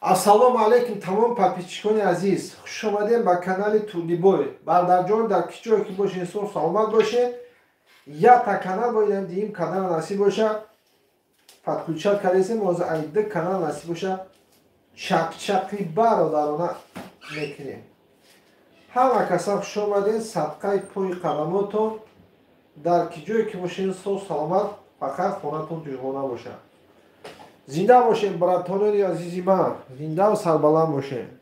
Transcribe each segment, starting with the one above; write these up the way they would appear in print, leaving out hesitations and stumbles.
Ассалому алайкум тамом подписчикони азиз. Хуш омадем ба канали Тулибой. Бардарҷон дар ки ҷое ки бошед, инсон саломат бошед. Якта канал боидам диим канал насиб боша. Подключать кардесем, ҳозир айда канал насиб боша. Чақчақи бародарона мекунем. Ҳама каса хуш омадем, садқаи пои қадамотон. Дар ки ҷое ки бошед, инсон саломат, фақат хонатон туйхона бошад. Зинда бошем, братонони азизи ман, зиндаву сарбаланд бошем.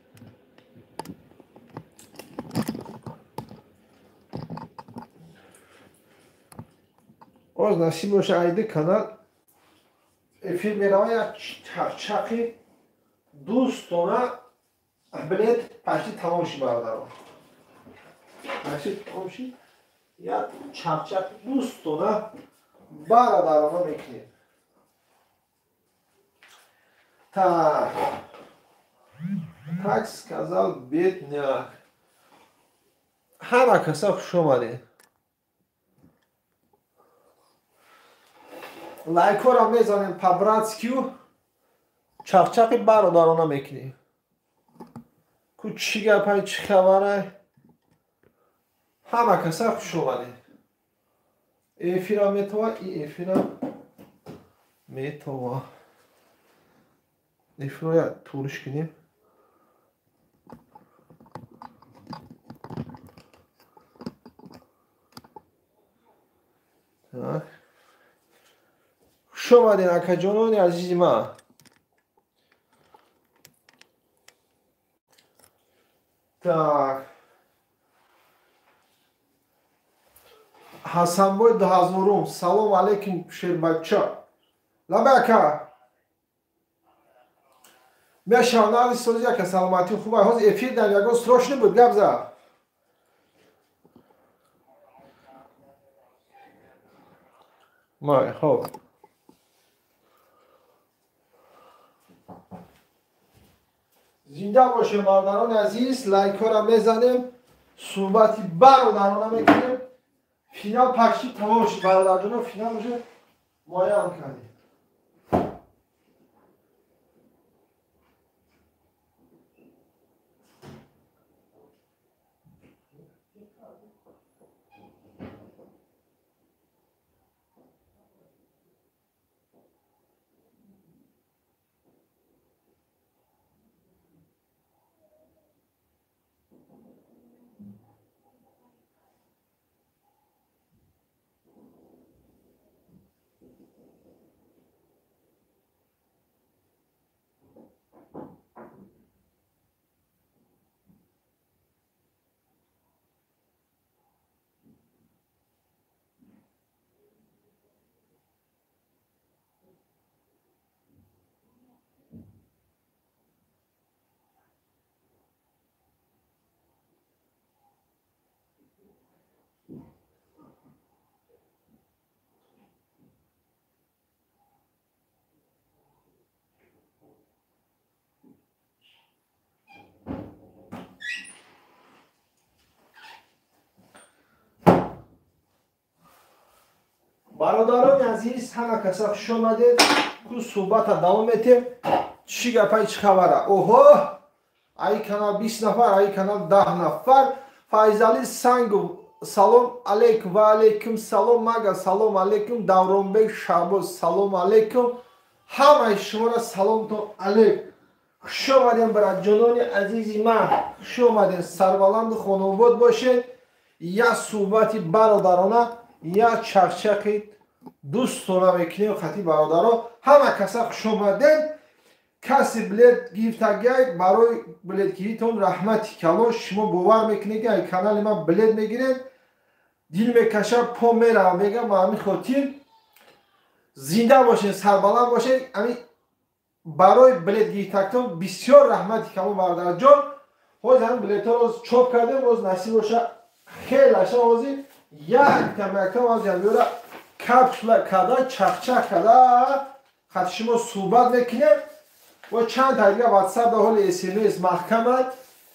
Оз насиб боша айди канал эфир мерава як чақи дӯстона билет почти тамом шид бародарон. Почти тамом шид. Як чақчақи дӯстона бародарона мекунем. Так, так сказал бедняк. Ҳама каса хуш омадед. Лайкҳоро мезанем по-братскию, чақчақи бародарона мекунем. Ку чӣ гапай, чӣ хабарай? Ҳама каса хуш омадед. Эфира метова, и эфира метова. Эфироя туриш кунем. Так. Хуш омадед, акаҷонони азизи ман. Так. Ҳасанбой 2000. Салом алейкум, шербача. Лабай ака. Мешавам нави сози ака, саломатӣ хуб. Ҳозир эфир дар ягон срочный буд, гап зад. Май, хоб. Зинда бошем, бародарони азиз, лайкҳоро мезанем, суҳбати бародарона мекунем. Финал почти тамом шуд, бародарҷоно, финал уже муайян кардем. Бародарони азиз, ҳама каса хуш омадед. Ку суҳбата давом метем. Чӣ гапай, чӣ хабара? Оҳо, ай канал 20 нафар, ай канал 10 нафар. Файзали Сангов, салом алейкум. Ва алейкум салом, мага, салом алейкум. Давронбек Шаҳбоз, салом алейкум. Ҳамаи шуморо саломтон алейк. Хуш омадем, братҷонони азизи ман. Хуш омадем, сарбаланду хонобод бошед. Як суҳбати бародарона, як чақчақи дӯстона мекунем хати бародаро. Ҳама каса хуш омадед. Каси билет гирифтагиай, барои билетгиритон раҳмати калон. Шумо бовар мекунед ки ай канали ман билет мегиред, дил мекаша, по меравам, мегам. Ба ҳамин хотир зинда бошед, сарбаланд бошед. Ҳамин барои билетгирифтагитон бисёр раҳмати калон, бародарҷон. Ҳозир ҳамин билетҳоро чоп кардем, боз насиб боша хелаша ҳозир якта якта ҳозир ҳамёра капсула карда, чақчақ карда хати шумо суҳбат мекунем. Бо чанд та дига ватсап да ҳоли смс маҳкамад,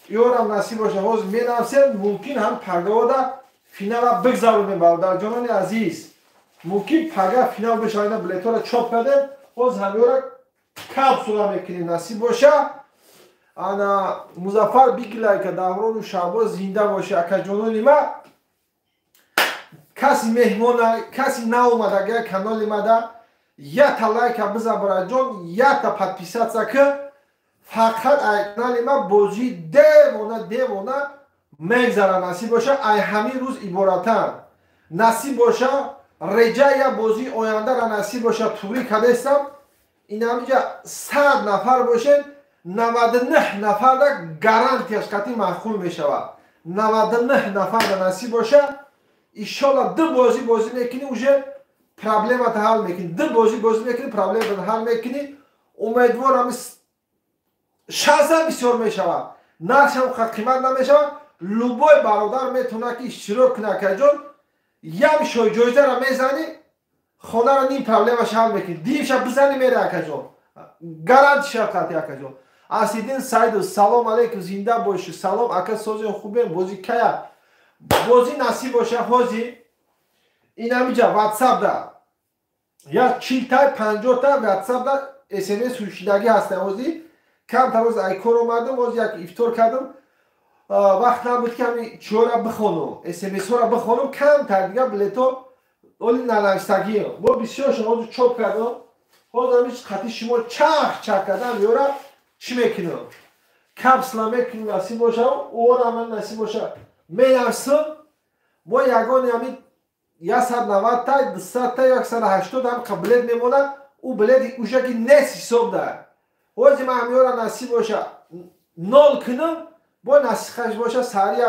ёрам насиб боша ҳозир менависем. Мумкин ҳам пагаода финала бигзаронем, бародарҷонони азиз. Мумкин пага финал бишава. Ина билетҳоро чоп кардем, ҳозир ҳамёра капсула мекунем, насиб боша. Ана Музаффар бигилайка Даврону Шаҳбоз зинда боши, акаҷонони ма. Каси меҳмона, каси наомадага канали мада, ята лайка биза, бираҷон, ята подписаться ки. Фақат ай канали ма бозии девона девона мегзара, насиб боша. Ай ҳамин рӯз иборатан, насиб боша, реҷа я бозии ояндара, насиб боша, туғрӣ кардестам. Инамиҷа 100 нафар бошед, 99 нафарда гарантияш қатъи маъқул мешавад. 99 нафарда, насиб боша, иншолла, ду бозӣ бозӣ мекунӣ, уже проблемата ҳал мекунӣ. Ду бозӣ бозӣ мекунӣ, проблемата ҳал мекунӣ. Умедворам, шансам бисёр мешавад, нархшам қимат намешавад. Любой бародар метавонад ки иштирок кунад, акаҷон. Ям ҷоизаро мезанӣ, хонаро ним проблемаш ҳал мекунӣ. Димша бизанӣ, мере, акаҷон, гарантиша қатъи, акаҷон. Асиддин Саидов, салом алейкум, зинда бошӣ. Салом, ака, сози хубем. Бозӣ кая? Бозӣ, насиб боша, ҳозир инамиҷа ватсапда як 40-та, 50-та ватсапда смс ҳушидагӣ ҳастам. Ҳозир камтар ҳоз ай кор омадам, ҳозир як ифтор кардам, вақт набуд ки ҳами чиҳоро бихонам, смсҳоро бихонам. Камтар дига билето оли нанавистагӣ бо бисёршон ҳозир чоп кардам. Ҳозир ҳами қати шумо чах чах кардам, ёра чӣ мекунам, капсла мекунем, насиб боша, ора ман, насиб боша, менависам. Мо ягони ҳами 190-та, 200-та, 180 ҳам билет мемонад. Ӯ билети уша ки нест ҳисоб дар. Ҳозир ман ҳамёра, насиб боша, нол кунам. Бо насихаш боша, сария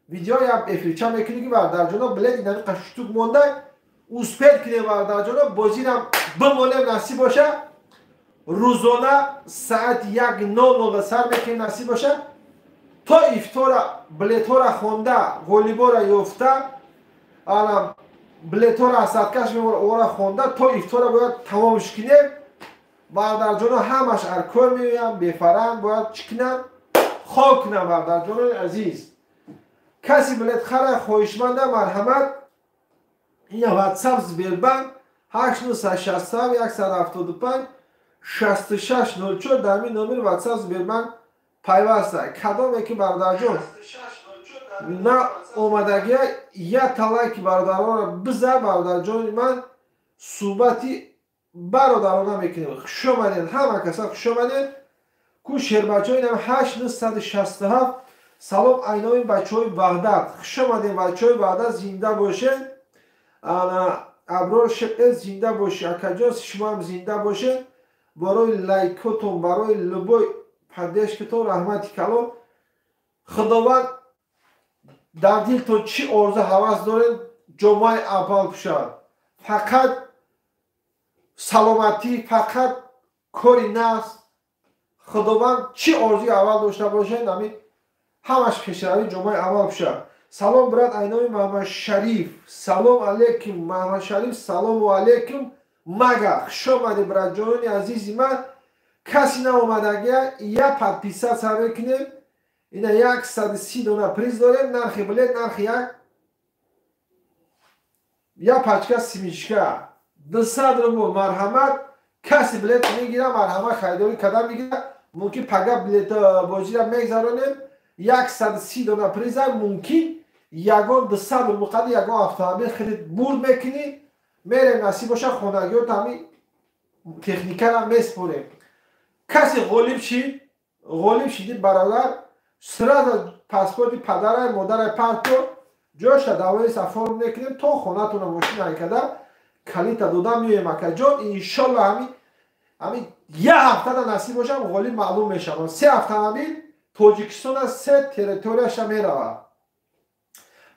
видео я эфирча мекунӣ ки бародарҷоно, билет инами штук монда, успеть кунем, бародарҷоно, бозирам бимонем. Насиб боша, рӯзона саати 1:00 сар мекунем, насиб боша, то ифтора билетҳоро хонда, ғолибора ёфта, ана билетҳоро асадкаш мемора, ора хонда, то ифтора бояд тамомш кунем, бародарҷоно. Ҳамаш аркор меоям, бефаранг бояд чӣ кунам, хоб кунам, бародарҷонои азиз. Каси билет хара хоҳишманда, марҳамат, ина ватсап Сбербанк 8967 175 6604, дар ин номери ватсап Сбербанк пайваста. Кадоме ки, бародарҷон, на омадагия, як лайки бародаронро бизар. Бародарҷони ман, суҳбати бародарона мекунем. Хушомадед, ҳама каса хушомадед. Ку шербачаҳо, инам 8967. Салом, айноми бачаҳои Ваҳдат, хушомадед, бачаҳои Ваҳдат, зинда бошед. Аброр Шеқе, зинда бошед, акаҷон, шумоам зинда бошед. Барои лайкотон, барои любой поддержкатон раҳмати калон. Худованд дар дилтон чӣ орзу ҳавас доред, ҷомаи аввал пӯшад. Фақат саломатӣ, фақат кори нафс. Худованд чӣ орзуи аввал дошта бошед, ҳамин ҳамаш пешравӣ ҷомаи аввал пӯшад. Салом, брат, айноми Маҳамадшариф. Салом алейкум, Маҳамадшариф, салому алейкум. Мага хушомадӣ, братҷонони азизи ман. Каси наомадагия, я подписаться мекунем. Ина 130 дона приз дорем. Нархи билет, нархи як пачка семечка 200 рубл. Марҳамат, каси билет мегира, марҳамат, харидорӣ карда мегира. Мумкин пага билет бозира мегзаронем. 130 дона приза, мумкин ягон 200 рубл қадр ягон автомобил хеле бурд мекунӣ, мерем, насиб боша, хонагиёт ҳами техникара меспорем. Касе ғолиб шид, ғолиб шиди, бародар, сразу паспорти падарай, модарай парто, ҷошта давои оформ мекунем, то хонатона мошина айкада калита дода меоем, акаҷон. Иншолла, ҳами як ҳафтада, насиб бошам, ғолиб маълум мешавам. Се автомобил Тоҷикистона, се территорияша меравад.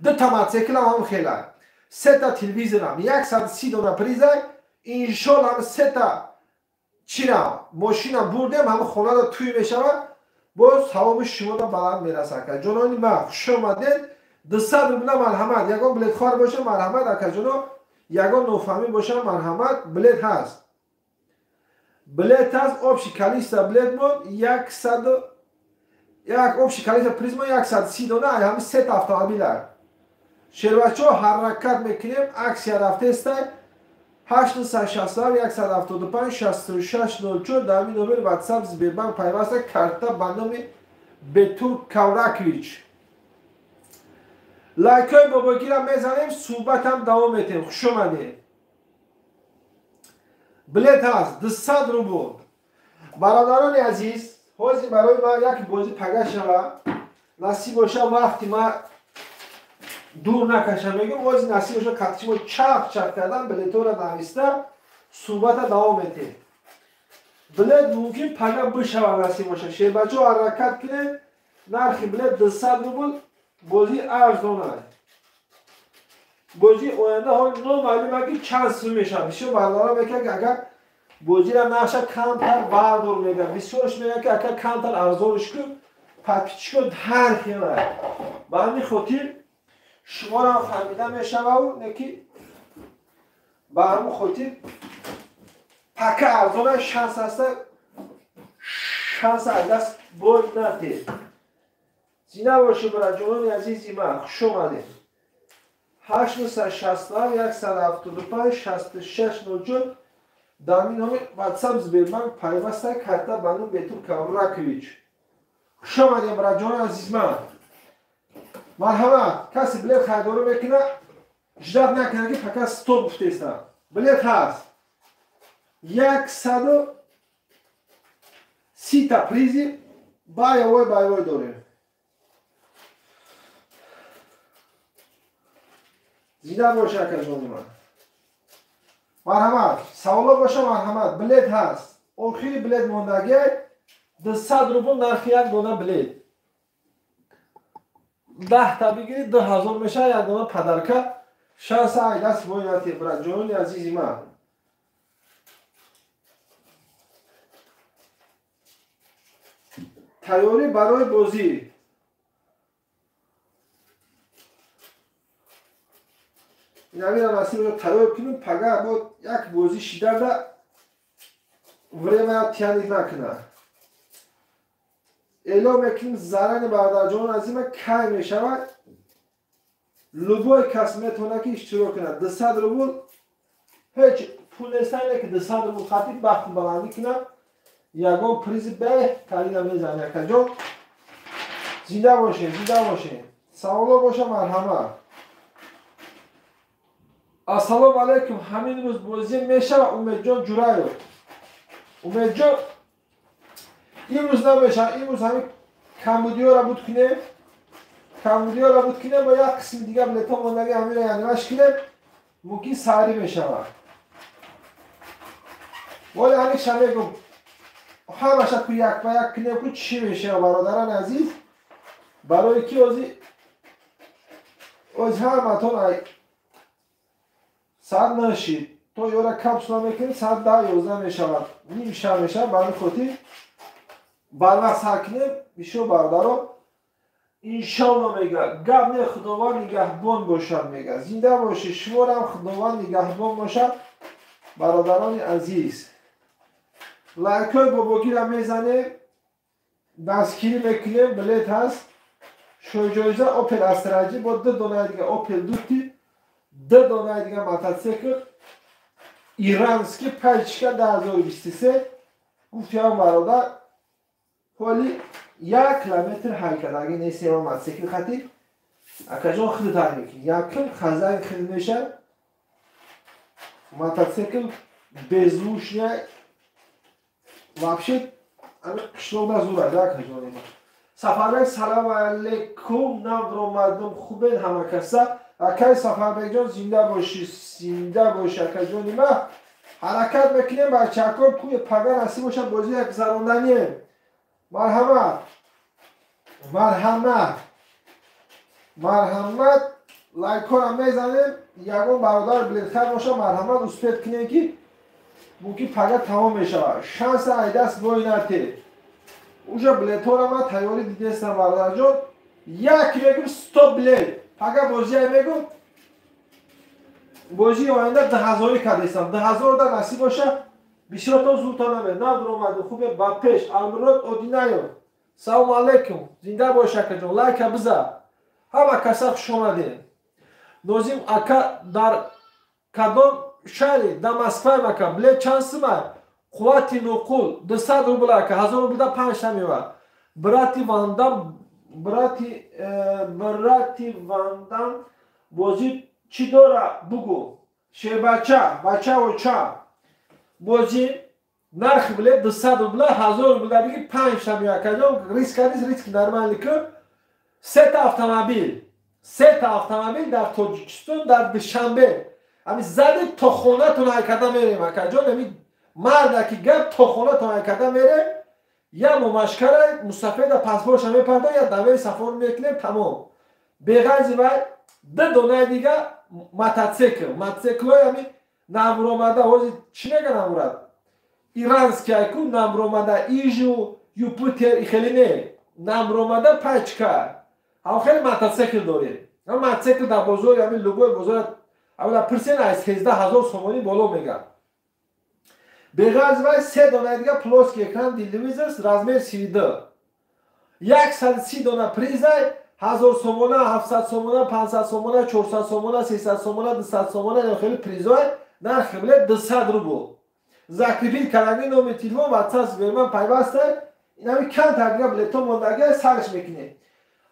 Дута мотоциклам ҳам хела, сета телевизорам, 130 дона призай. Иншолла, ҳам сета чира мошина бурдем, ҳам хонада туй мешавад. Боз савоби шумода баланд мераса, акаҷонони ма. Хушомадед. 200 рубла, марҳамат. Ягон билетхоҳар боша, марҳамат, акаҷоно. Ягон нофаҳмӣ боша, марҳамат. Билет ҳаст, билет ҳаст. Общий количество билет мо яксаду як, общий количество приз мо 130 дона, ҳами сета автомобила. Шербачо, ҳаракат мекунем, акция рафтестай. 867 175 66 04, дар ҳамин номери ватсап Сбербанк пайваста, карта ба номи Бетур Кавракович. Лайкҳои бобогира мезанем, суҳбатам давом метем. Хуш омадед. Билет ҳаст 200 рубл. Бародарони азиз, ҳозир барои ман як бозӣ пага шава, насиб боша вақти ман дур накашам, мегӯм ҳозир насиб боша қатишмо чақ-чақ кардан билетҳоро нависта суҳбата давом метем. Билет мумкин пага бишава насиб боша. Шербачо ҳаракат кунед, нархи билет 200 рубл, бозӣ арзон аст. Бозии оянда ҳол номаълум ки чанд сум мешавад. Бисёр бародарон мекунад ки агар бозиро нархша камтар бардор мегӯяд. Бисёрш мегӯяд ки агар камтар арзонш кун, подписчикон ҳар хел аст. Ба ҳамин хотир шуморо фаҳмида мешавад, не ки ба ҳамин хотир пака арзона шанс аста, шанс аз даст бой надиҳед. Зина бошед, бародарони азизи ман, хуш омадед. 867 175 66 04 дар ин номи WhatsApp Сбербанк пайваста карта ба ном Бетур Кавракович. Хуш омадед, бародарони азизи ман. Марҳамат, касе билет харидорӣ мекунад, ждат накунад ки фақат стоп гуфтеста. Билет ҳаст. 130 та призи байовой байовой дорем. Зинда боша акаҷони ман. Марҳамат, саволо боша, марҳамат. Билет ҳаст. Охири билет мондагӣ 200 рубл нархи як дона билет. 10 та бигирӣ 2000 мешавад, як дона падарка. Шанса ай даст бой натиҳ, бародарони азизи ман. Тайёрӣ барои бозӣ. Инамира насибро тайёр кунем, пага бо як бозӣ шидада время тянет накунад. Эълон мекунем зарани бародарҷони азима кай мешавад. Любой кас метавонад ки иштирок кунад. 200 рубл ҳеҷ пул нест, ки 200 рубл хати бахти баландӣ кунад. Ягон призи беҳтарина мезанад акаҷон. Зинда бошед, зинда бошед. Саволо боша, марҳамат. Ассалому алайкум. Ҳамин рӯз бозӣ мешавад Умедҷон Ҷураев. Умедҷон, имрӯз намешавад. Имрӯз ҳамин камбудиёро буд кунем. Камбудиёро буд кунем ва як қисми дига билетҳо мондагӣ ҳаминро янваш кунем. Мумкин саҳарӣ мешавад. Вале ҳамиша мегӯм, ҳамаша ку як ба як кунем, ку чӣ мешавад, бародарони азиз? Барои ки ози ҳаматон ай саат нашид то ёра капсула мекунем, саат 10-11 мешавад, ним шаб мешавад. Ба ҳамин хотир барвақт сар кунем. Бисёр бародаро иншолло мега, гап не, Худованд нигаҳбон бошад мега. Зинда бошед, шуморам Худованд нигаҳбон бошад, бародарони азиз. Лайкҳои бобогира мезанем, дастгирӣ мекунем. Билет ҳаст. Шоҳҷоиза Опел Астраҷи бо ду донаи дига Опел Дути, ду донаи дига мотоцикл иранский пачка 2023. Гуфт ям бародар, ҳоли 1 километр ҳаракат нест ям мотоцикл хати. Акаҷон худат ҳай мекунӣ. Якум хазайн хид мешавад. Мотоцикл беззвучный вообще ами қишлоқда зур аст акаҷони ман. Сафарбек салому алайкум, навро мардум хубен ҳама каса. Акай Сафарбекҷон зинда бошӣ, зинда бошӣ акаҷони ман. Ҳаракат мекунем бачаҳо, куи пага насиб бошад бозӣ як гузаронданием. Марҳамат, марҳамат, марҳамат, лайкҳоро мезанем. Ягон бародар билетхар бошад, марҳамат успет кунем ки мумкин пага тамом мешавад. Шанса ай даст бой натиҳ. Уже билетҳоро ман тайёрӣ дидестам бародарҷон. Як мегӯм стоп билет. Пага бозия мегӯм, бозии оянда 2000 кардестам. 2000 да насиб бошад, бисёртон зудтар намед. Навр омаду хубе ба пеш. Алмурод Одинаев. Салому алайкум. Зинда бош акаҷон. Лайка биза. Ҳама каса хуш омадед. Нозим ака дар кадом шаҳри? Дар Москваем ака. Билет чанд сумай? Қуввати нуқул 200 рубл ака. 1000 рублда 5 та мева. Брати Вандам, брати Вандам бозӣ чӣ дора бугу? Шербача, бача оча. Бозӣ нархи билет 200 рубла, 1000 рубла диги 5 та меякаҷон, риска нест, риски нормалӣ ку. Сета автомобил. Сета автомобил дар Тоҷикистон, дар Душанбе. Ами зади то хонатон ҳайкада мерем, акаҷон, ами мардаки гап то хонатон ҳайкада мерем. Я момашкара мусафеда паспортша мепарда, я давери сафор мекунем, тамом. Беғайзи вай ду донаи дига мотоцикл. Мотоциклҳои ами намуромада, ҳозир чӣ мега намурад? Иранский айку намуромада, Ижу, Юпитер, и хеле не. Намуромада пачка. Ҳам хеле мотоцикл дорем. Ҳам мотоцикл дар бозори, ами любой бозор, аввала пурсен аз 13 000 сомонӣ боло мега. Беғарз вай се дона дига плоский экран телевизор размер 32. 130 дона призай, 1000 сомона, 700 сомона, 500 сомона, 400 сомона, 300 сомона, 200 сомона, ё хеле призой, нархи билет 200 рубл. Закрепить кардаги номер телефон, WhatsApp берман пайваста, инами камтар дига билетҳо мондагӣ сарш мекунем.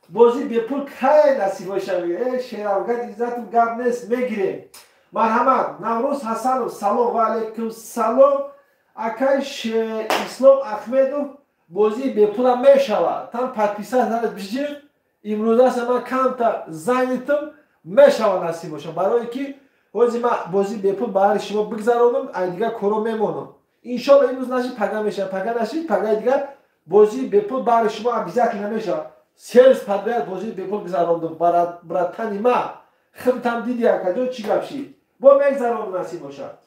Бозӣ бепул кай насиб боша мега. Шеравгат иззату гап нест, мегирем. Марҳамат, Наврӯз Ҳасанов, салом ва алайкум салом. Акай Ислом Ахмедов, бозии бепулам мешавад. Там подписать надо бижир. Имрӯз аст, ман камтар занятым, мешавад насиб боша. Барои ки ҳозир ман бозии бепул баҳри шумо бигзаронам, ай дигар коро мемонам. Иншолло имрӯз нашид, пага мешавад, пага нашид, пагаи дигар бозии бепул баҳри шумо обязательно мешавад. 3 рӯз подряд бозии бепул гузарондум, братани ма. Худтам диди, акаҷон, чӣ гап шид. Бо мегзаронам насиб бошад.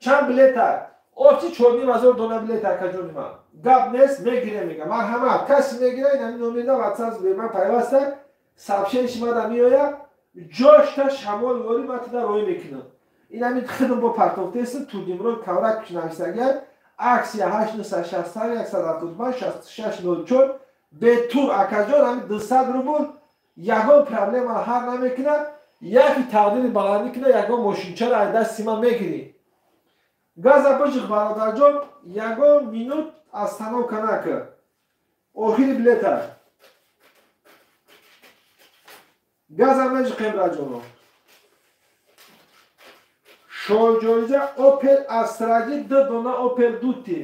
Чанд билета? Общий 4500 дона билет, акаҷони ман. Гап нест, мегирем мега. Марҳамат, касе мегира, ин ҳамин номерда WhatsApp бе ман пайваста, сообщение шимада меояд, ҷошта шамол вори ман туда роҳӣ мекунам. Ин ҳамин хидм бо партофтест, Турдимрон каврак нависагия, аксия 8967 175 6604 бетур, акаҷон, ҳамин 200 рубл ягон проблема ҳал намекунад, яки тақдири баландӣ кунад, ягон мошинчаро аз дасти ман мегирӣ. Газа биҷиқ, бародарҷон, ягон минут остановка накун. Охири билета. Газа меҷиқем, браҷоно. Шоҳҷоиза Опел Астраги, ду дона Опел Дути.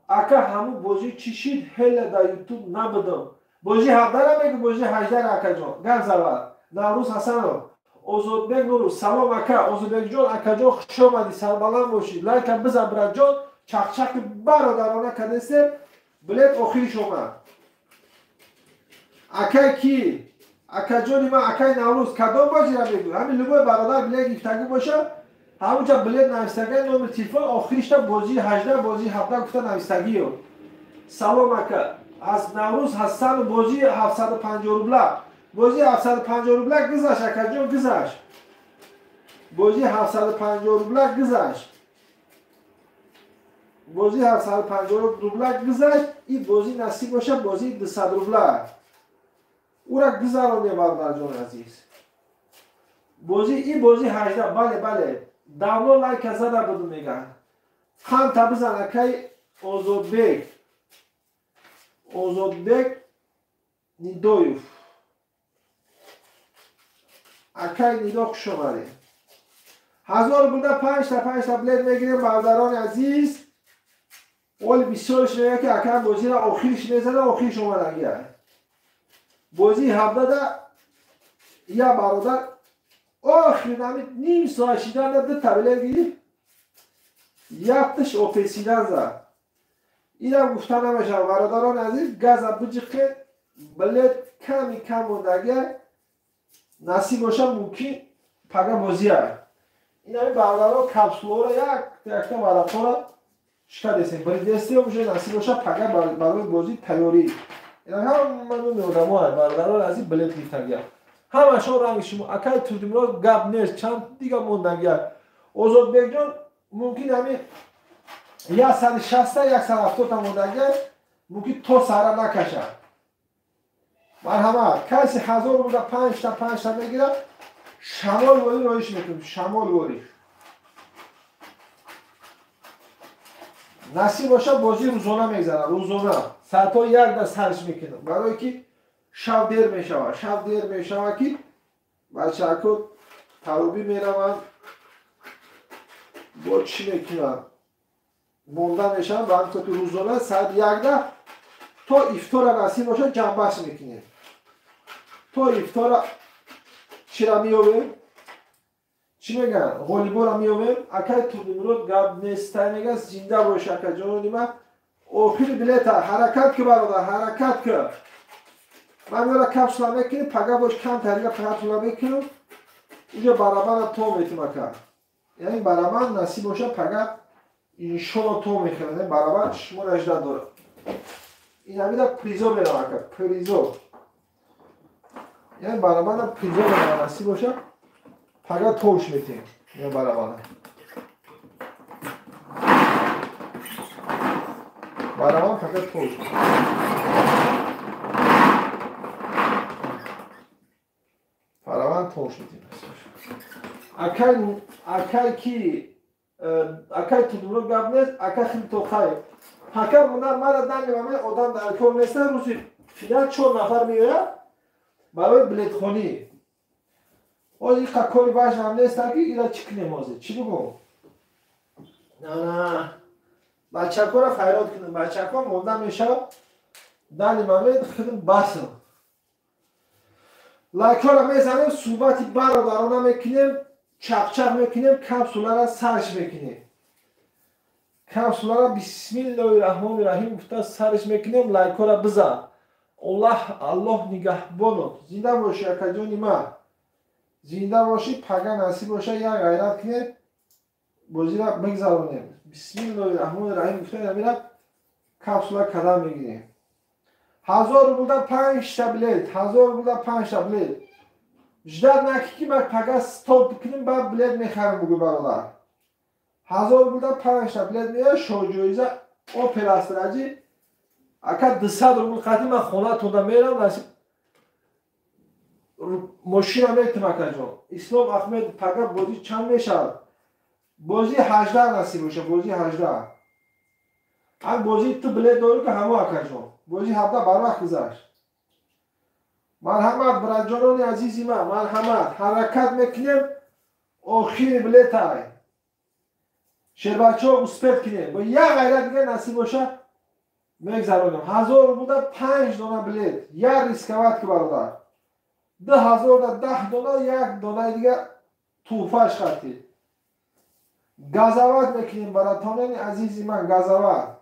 Ака, ҳамун бозӣ чӣ шид, ҳела дар Ютуб набудам. Бозӣ 17-ра мегӯ, бозӣ 18-ра, акаҷон. Гап завад. Наврӯз Ҳасанов. Озодбек Нуров, салом, ака. Озодбекҷон, акаҷон, хуш омадӣ, сарбаланд бошӣ. Лайка бизан, братҷон, чақчақи бародарона кардестем. Билет охириш омад. Акай ки? Акаҷони ман, акай Наврӯз, кадом бозира мегӯ? Ҳамин любой бародар билет гирифтагӣ боша, ҳамунҷа билет навистагӣ, номер телефон охиришта бозии 18, бозии 17 гуфта навистагиё. Салом, ака. Аз Наврӯз Ҳасанов, бозии 750 рубла. Бозии 750 рубла гузашт, акаҷон, гузашт. Бозии 750 рубла гузашт. Бозии 750 рубла гузашт. Ин бозӣ насиб боша, бозии 200 рубла. Ура гузаронем, бародарҷони азиз. Бозӣ ин бозӣ 18, бале, бале. Давно лайка зада будум меган. Қанта бизан, акай Озодбек. Озодбек Нидоев. Акай Нидо, хуш омадед. 1000 буда панҷта панҷта билет мегирем, бародарони азиз. Оли бисёрш мегӯяд, ки акай бозиро охириш мезана, охириш омадагия. Бозии 17-да я бародар охир нами ним соат шиданда дута билет гирифт, якташ Опел зад. Инам гуфта намешавад, бародарони азиз, газа биҷиқед, билет ками кам мондагия, насиб боша, мумкин пага бозия. Инами бародарон капсуларо як якта варақҳоро шикадесем, бридестем, уже насиб боша, пага барои бозӣ тайёрӣ. Ҳама номи одамо бародарони азиз билет гирифтагия. Ҳамашон ранги шумо, акай Турдимурод, гап нест, чанд дига мондагия. Озодбекҷон, мумкин ҳамин 160-та, 170-та мондагия, мумкин то сара накашад. Марҳамат, каси 1000 рубла панҷта панҷта мегирад, шамол ворӣ роиш мекунем, шамол ворӣ. Насиб боша бозӣ рӯзона мегзарад, рӯзона. Соатҳои 1 сарш мекунам. Барое ки шаб дер мешавад. Шаб дер мешавад ки бачаҳо таробӣ мераванд, бо чӣ мекунанд? Монда мешаванд, ба ҳамин хотир рӯзона соат 1 то ифтора насиб боша ҷамъбаст мекунем. То ифтора чира меёбем? Чӣ мегӯянд? Ғолибора меёбем. Акай Турдимурод гап нестай мегӯяд, зинда бош акаҷонони ман. Охири билета ҳаракат ки бародар, ҳаракат ки. Ман меёра капсула мекунем, пага бош камтарига капсула мекунем. Инҷо барабана то метим ака. Яъне барабан насиб боша пага иншолло то мехӯрем. Барабан шумо нажда дорад. Ин ҳамида призо мерам ака, призо. Яъне барабана призо мерам насиб боша. Пага тош метем. Яъне барабана. Барабан пага тош. Барабан тош метем. Акай акай ки акай Тудмурод гап нест, ака хилтоқай. Пака муна мара дани маме одам дар кор нест, рӯзи финал 4 нафар меояд барои билетхонӣ. Ҳозир иқа кори важнам нест, ки ира чӣ кунем ҳозир? Чӣ бигӯм? На, бачакҳоро файрод кунем. Бачакҳо монда мешавад. Дани маме худам басм. Лайкҳоро мезанем, суҳбати бародарона мекунем, чақчақ мекунем, капсуларо сарш мекунем. Капсуларо бисмиллоҳи раҳмони раҳим гуфта сарш мекунем, лайкҳоро бизан. Аллоҳ, Аллоҳ нигаҳбонот. Зинда бошӣ акаҷони ман. Зинда бошӣ, пага насиб боша, як ғайрат кунем, бозиро бигзаронем. Бисмиллоҳи раҳмони раҳим гуфта инамира капсула кадам мегирем. 1000 рублда 5 та билет, 1000 рублда 5 та билет. Ждать накӣ ки ман пага стоп кунем, баъд билет мехарам бугӯ бародар. 1000 рублда 5 та билет меояд, шоҳҷоиза Опел Астра Джи. Ака 200 рубл қати ман хонатонда мерам, насиб мошина метум акаҷон. Ислом Ахмед пага бозӣ чанд мешавад? Бозӣ 18 насиб боша, бозӣ 18. Ҳам бозӣ ту билет дорӣ ки ҳамо акаҷон. Бозӣ 17 барвақт гузашт. Марҳамат браҷонони азизи ман, марҳамат, ҳаракат мекунем, охири билетай. Шербачаҳо успет кунем. Бо як ғайрат дига насиб боша мегзаронем. 1000 рублда 5 дона билет. Як рисковать ки бародар. 2000 10 дона, як донаи дига туҳфаш хатӣ. Газават мекунем баратонони азизи ман, газават.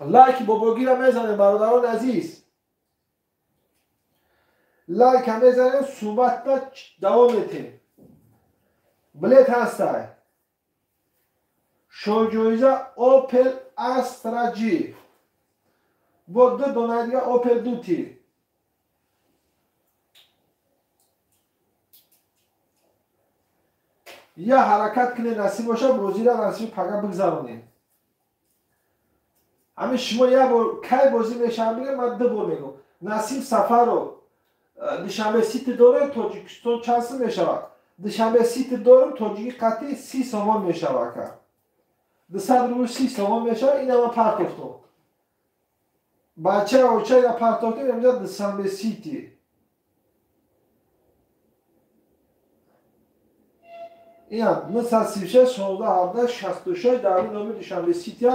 Лайки бобогира мезанем бародарони азиз. Лайка мезанем, суҳбатда давом метем. Билет ҳастай. Шоҳҷоиза Opel Astra G. Бо 2 донаи дига Opel Duty. Я ҳаракат кунед насиб боша, бозиро насиб пага бигзаронем. Ҳамин шумо як бор кай бозӣ мешавад бигӯед, ман 2 бор мегӯям. Насиб Сафаров Душанбе Сити дорем, Тоҷикистон чанд сум мешавад? Душанбе Сити дорем, тоҷики қатъи 30 сомон мешавад ака. 200 рубл 30 сомон мешавад, ина ман партофтам. Бача оча ина партофтем, инҷа Душанбе Сити. Ина 936 16 17 66 дар номи Душанбе Сити.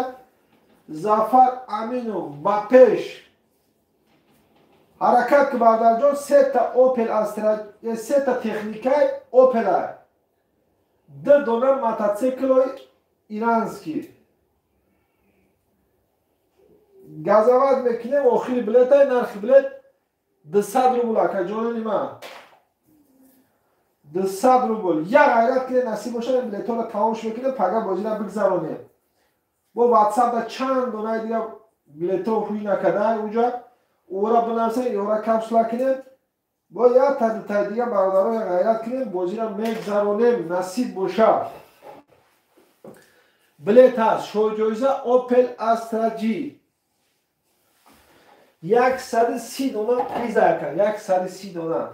Зафар Аминов ба пеш. Ҳаракат ки бародарҷон, 3 Opel Astra, 3 техникаи Opel, 2 дона мотоциклои иранский. Газават мекунем, охири билетай, нархи билет 200 рубл акаҷонони ман. 200 рубл. Як ғайрат кунед насиб бошад, ин билетҳоро тамомш мекунем, пага бозиро бигзаронем. Бо WhatsApp-да чанд донаи дига билетҳо ҳуй накарда, уҷа ора бинависем, ора капсула кунем. Бо як та дутаи дига бародаро ғайрат кунем, бозиро мегзаронем, насиб бошад. Билет ҳаст, шоҳҷоиза Opel Astra G. 130 дона приза ака, 130 дона.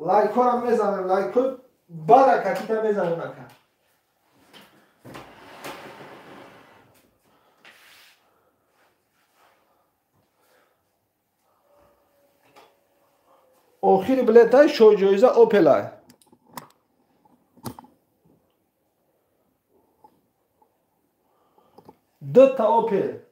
Лайкҳоро мезанем, лайкҳои баракатита мезанем ака. Охири билетай шоҳҷоиза Опелай. Дута Опел.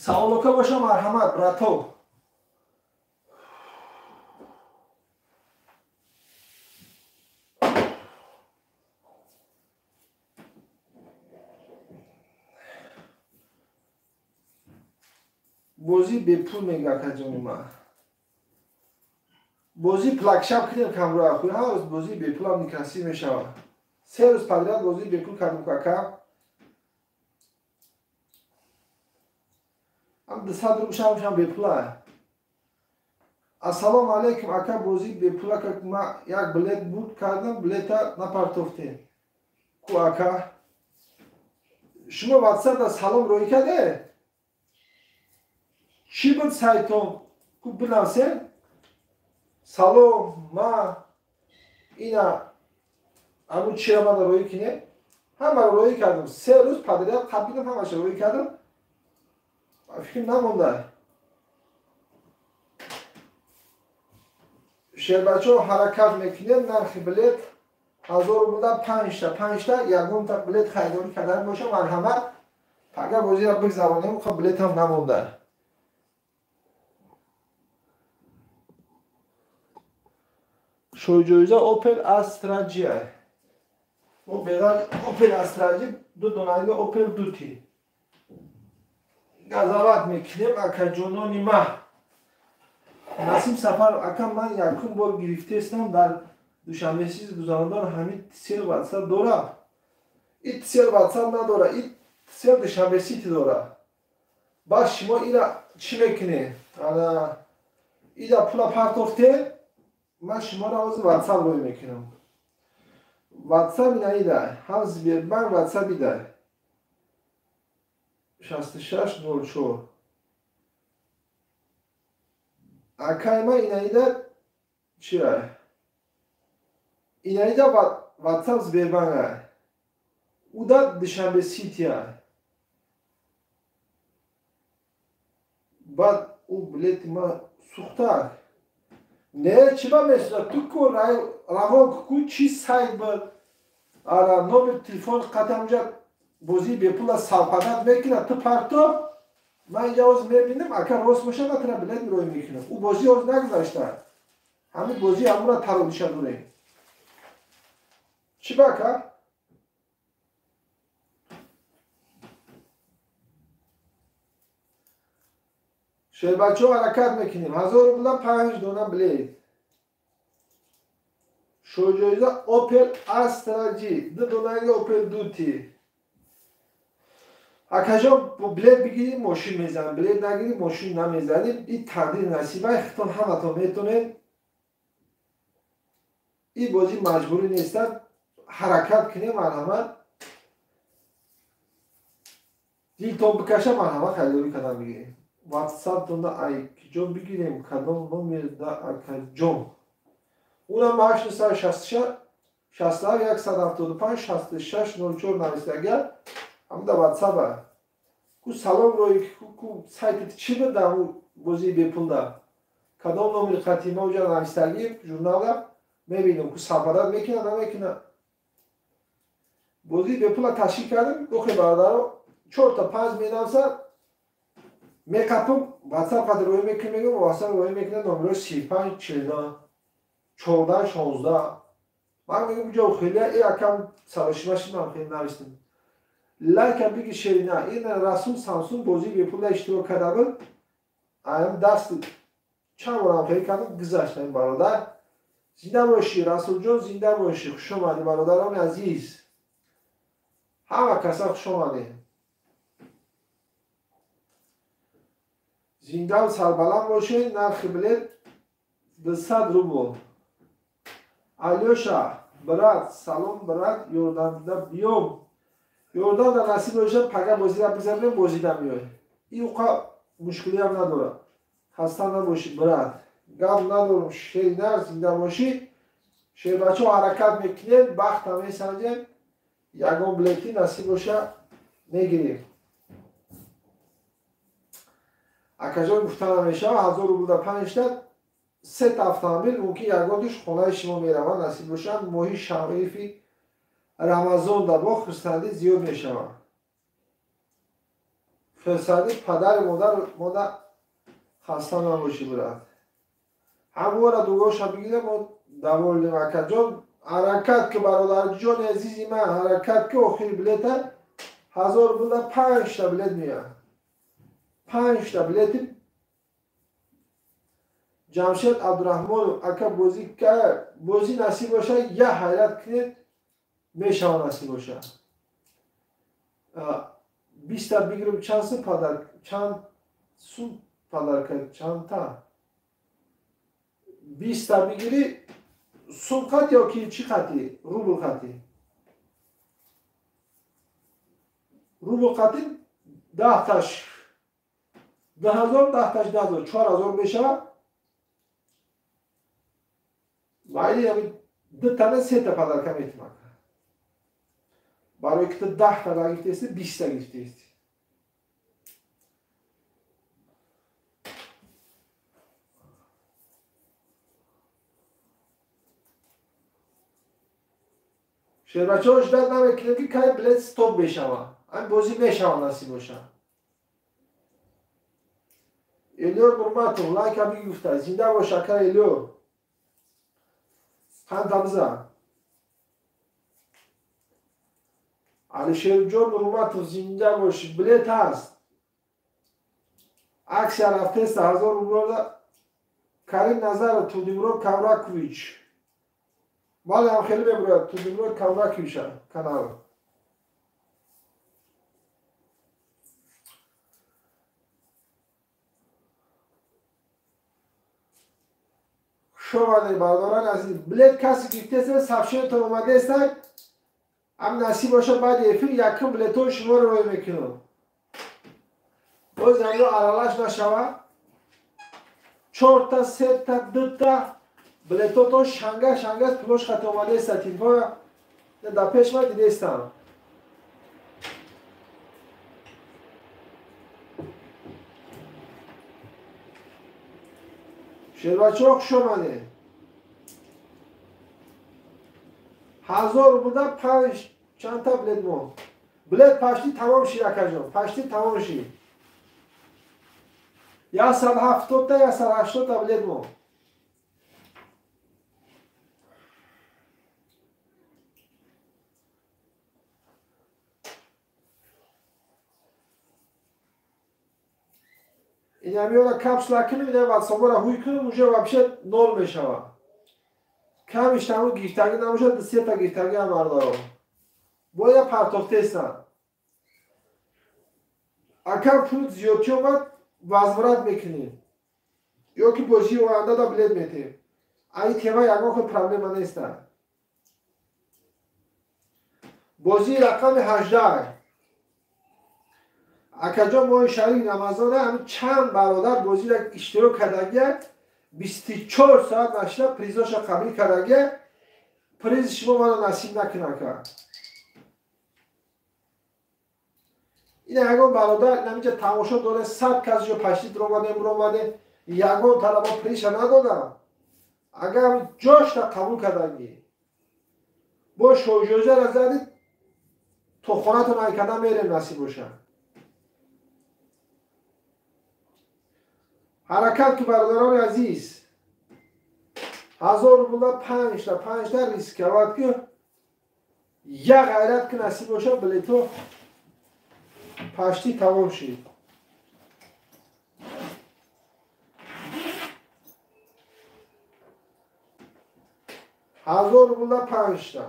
Саволока боша, марҳамат, брато. Бозӣ бепул мега акаҷони ман. Бозӣ плакшаб кунем камроя хуй, ҳар рӯз бозии бепулам некрасив мешавад. Се рӯз подряд бозии бепул кардем ака. Ам 200 рубл шам бепула. Ассалому алайкум ака, бозии бепула как ма як билет буд кардам, билета напартофтем. Ку ака. Шумо WhatsApp-да салом рӯй карде? Чӣ буд сайтон? Ку бинавсем? Салом, ма ина ҳамун чира мана рӯй кинем? Ҳамаро рӯй кардам. Се рӯз подряд қабилам ҳамаша рӯй кардам. Фикр намонда. Шербачо ҳаракат мекунем, нархи билет 1000 рубл 5та, 5та ягонта билет харидорӣ кардан боша, марҳамат. Пага бозиро бигзаронем, хо билет ҳам намонда. Шоҳҷоиза Opel Astra G. Мо беғар Opel Astra G ду донаига Opel Duty. Газават мекунем акаҷонони ма. Насим Сафаров ака, ман якум бор гирифтаистам дар Душанбе сиз гузарондан ҳамин Тсел WhatsApp дорам. И Тсел WhatsApp надора, и Тсел Душанбе Сити дора. Баъд шумо ира чӣ мекунед? Ана ира пула партофте, ман шуморо ҳозир WhatsApp рӯй мекунам. WhatsApp ина ида, ҳам Сбербанк WhatsApp ида. 6604. Акай ма инаида чия? Инаида WhatsApp Сбербанк. Уда Душанбе Сития. Баъд ӯ билети ма сӯхта. Не, чӣ ба месӯзад? Ту ку равон ку чӣ сайт буд? Ара номер телефон қатамҷа бозии бепула савпадат мекунад, ту парто. Ман инҷа ҳозир мебинам, ака рост боша, ман тура билет рӯй мекунам. Ӯ бозӣ ҳозир нагузашта. Ҳамин бозӣ ҳамура таробиша дорем. Чӣ ба ака? Шербачо ҳаракат мекунем. 1000 рубла 5 дона билет. Шоҳҷоиза Opel Astra G, ду донаи Opel Duty. Акаҷон, билет бигирӣ, мошин мезанем, билет нагирӣ, мошин намезанем. Ин тақдири насибай, хитон ҳаматон метонед. Ин бозӣ маҷбурӣ нестад, ҳаракат кунем, марҳамат. Дилтон бикаша, марҳамат харидорӣ кардан бигирем. WhatsApp-тонда айкиҷо бигирем, кадом номерда акаҷон? Унам 866 175 66 04 нависта ҳамда WhatsApp-а. Ку салом рӯй ку сайтит чӣ буд дар бозии бепулда? Кадом номери қатима уҷа навистагӣ журналда мебинем, ку сафарат мекунад намекунад. Бозии бепула ташкил кардем, дохе бародаро 4 та 5 менависад, мекапам WhatsApp қадр рӯй мекунем, мегӯям WhatsApp рӯй мекунад номерои 35 49 14 16. Ман мегӯям уҷа хеле э акам сарошима шид, ман хеле навистам. Лайка биги шерина. Ин Расул Самсун бозии бепула иштирок карда буд. Аям даст чанд борам хеле кардам, гузашт ин бародар. Зинда бошӣ Расулҷон, зинда бошӣ. Хуш омадӣ бародарони азиз. Ҳама каса хуш омадед. Зиндаву сарбаланд бошед. Нархи билет 200 рубл. Алёша, брат, салом, брат, ёрдамда биём. Ёрдамда насиб бошад, пага бозира бизанем, бозида меой. Ин уқа мушкилиам надорад. Хаста набошӣ, брат. Гап надорам, шери нар, зинда бошӣ. Шербачаҳо ҳаракат мекунем, бахта месанҷем, ягон билети насиб боша мегирем. Акаҷон гуфта намешава, 1000 рублда панҷта сета автомобил мумкин ягонтиш хонаи шумо меравад, насиб бошад. Моҳи шарифи Рамазон да бо хурсандӣ зиёд мешавад. Хурсандӣ падари модар мода хаста набошӣ, брат. Ҳамвора дугоша бигирем, мо довольнем. Акаҷон, ҳаракат ки, бародарҷони азизи ман, ҳаракат ки, охири билета 1000 рублда панҷта билет меяд. Панҷта билети Ҷамшед Абдураҳмонов. Ака, бозӣ бозӣ насиб бошад, я ҳайрат кунед, мешава насиб бошад. Биста бигирем, чанд сум падар, чанд сум подарка, чандта? Биста бигирӣ, сум қат ё ки чӣ қатӣ? Рубл қатӣ. Рубл қатӣ даҳташ 2000, даҳташ 10000, 4000 мешавад. Майли ду тана сета подарка метимад. Барои ки ту даҳта нагирифтаисти, биста гирифтаисти. Шербачаҳо ждат намекунем, ки кай билет стоп мешавад. Ҳамин бозӣ мешавад насиб бошад. Элёр Нурматов лайка бигуфта. Зинда бош, ака Элёр. Қанда бизан. Алишерҷон Нурматов, зинда бош, билет ҳаст. Аксия рафтеста 1000 рублда. Карим Назаров, Тудимурод Кавракович. Бале, ҳам хеле мебурояд Тудимурод Кавраковича канал. Хуш омадед, бародарони азиз. Билет касе гирифтеста, сообщениятон омадеста. Ҳам насиб бошад, баъди эфир якум билетҳои шуморо рӯй мекунам. Боз ҳамро аралаш нашавад. Чорта, сета, дута билетотон шанга шанга пулош хати омадеста. Телефона дар пеш ма дидестам. Шербачаҳо хуш омадед. 1000 рублда панҷ чандта билет мо. Билет пашти тамом шид, акаҷон, пашти тамом шид. 170-та, 180-та билет мо. Инамиёра капсула кунем, ина ватсапора ҳуй кунем, уже вообще нол мешавад. Камиш тамом гирифтагӣ набошад, ду сета гирифтагӣ ҳам бародаро. Бояд партофтестан. Акар пул зиёдтӣ омад, возврат мекунем. Ё ки бозии оянда да билет метем. Ай тема ягон хел проблема неста. Бозии рақами 18. Акаҷон, моҳи шарифи Рамазона ҳамин чанд бародар бозиро иштирок кардагия, 24 соат нашуда призоша қабул кардагия. Призи шумо мана насиб накунад, ака. Ина ягон бародар инаминҷа тамошо доре, 100 кас ҷо пашти ромадем, ромадем, ягон талаба призша надодам. Агар ҷошта қабул кардагӣ, бо шоҳҷоизаро задид, то хонатон айкада мерем, насиб бошад. Ҳаракат ки, бародарони азиз, 1000 рублда панҷта панҷта рисковать ки, я ғайрат ки, насиб бошад, билето пашти тамом шид. 1000 рублда панҷта.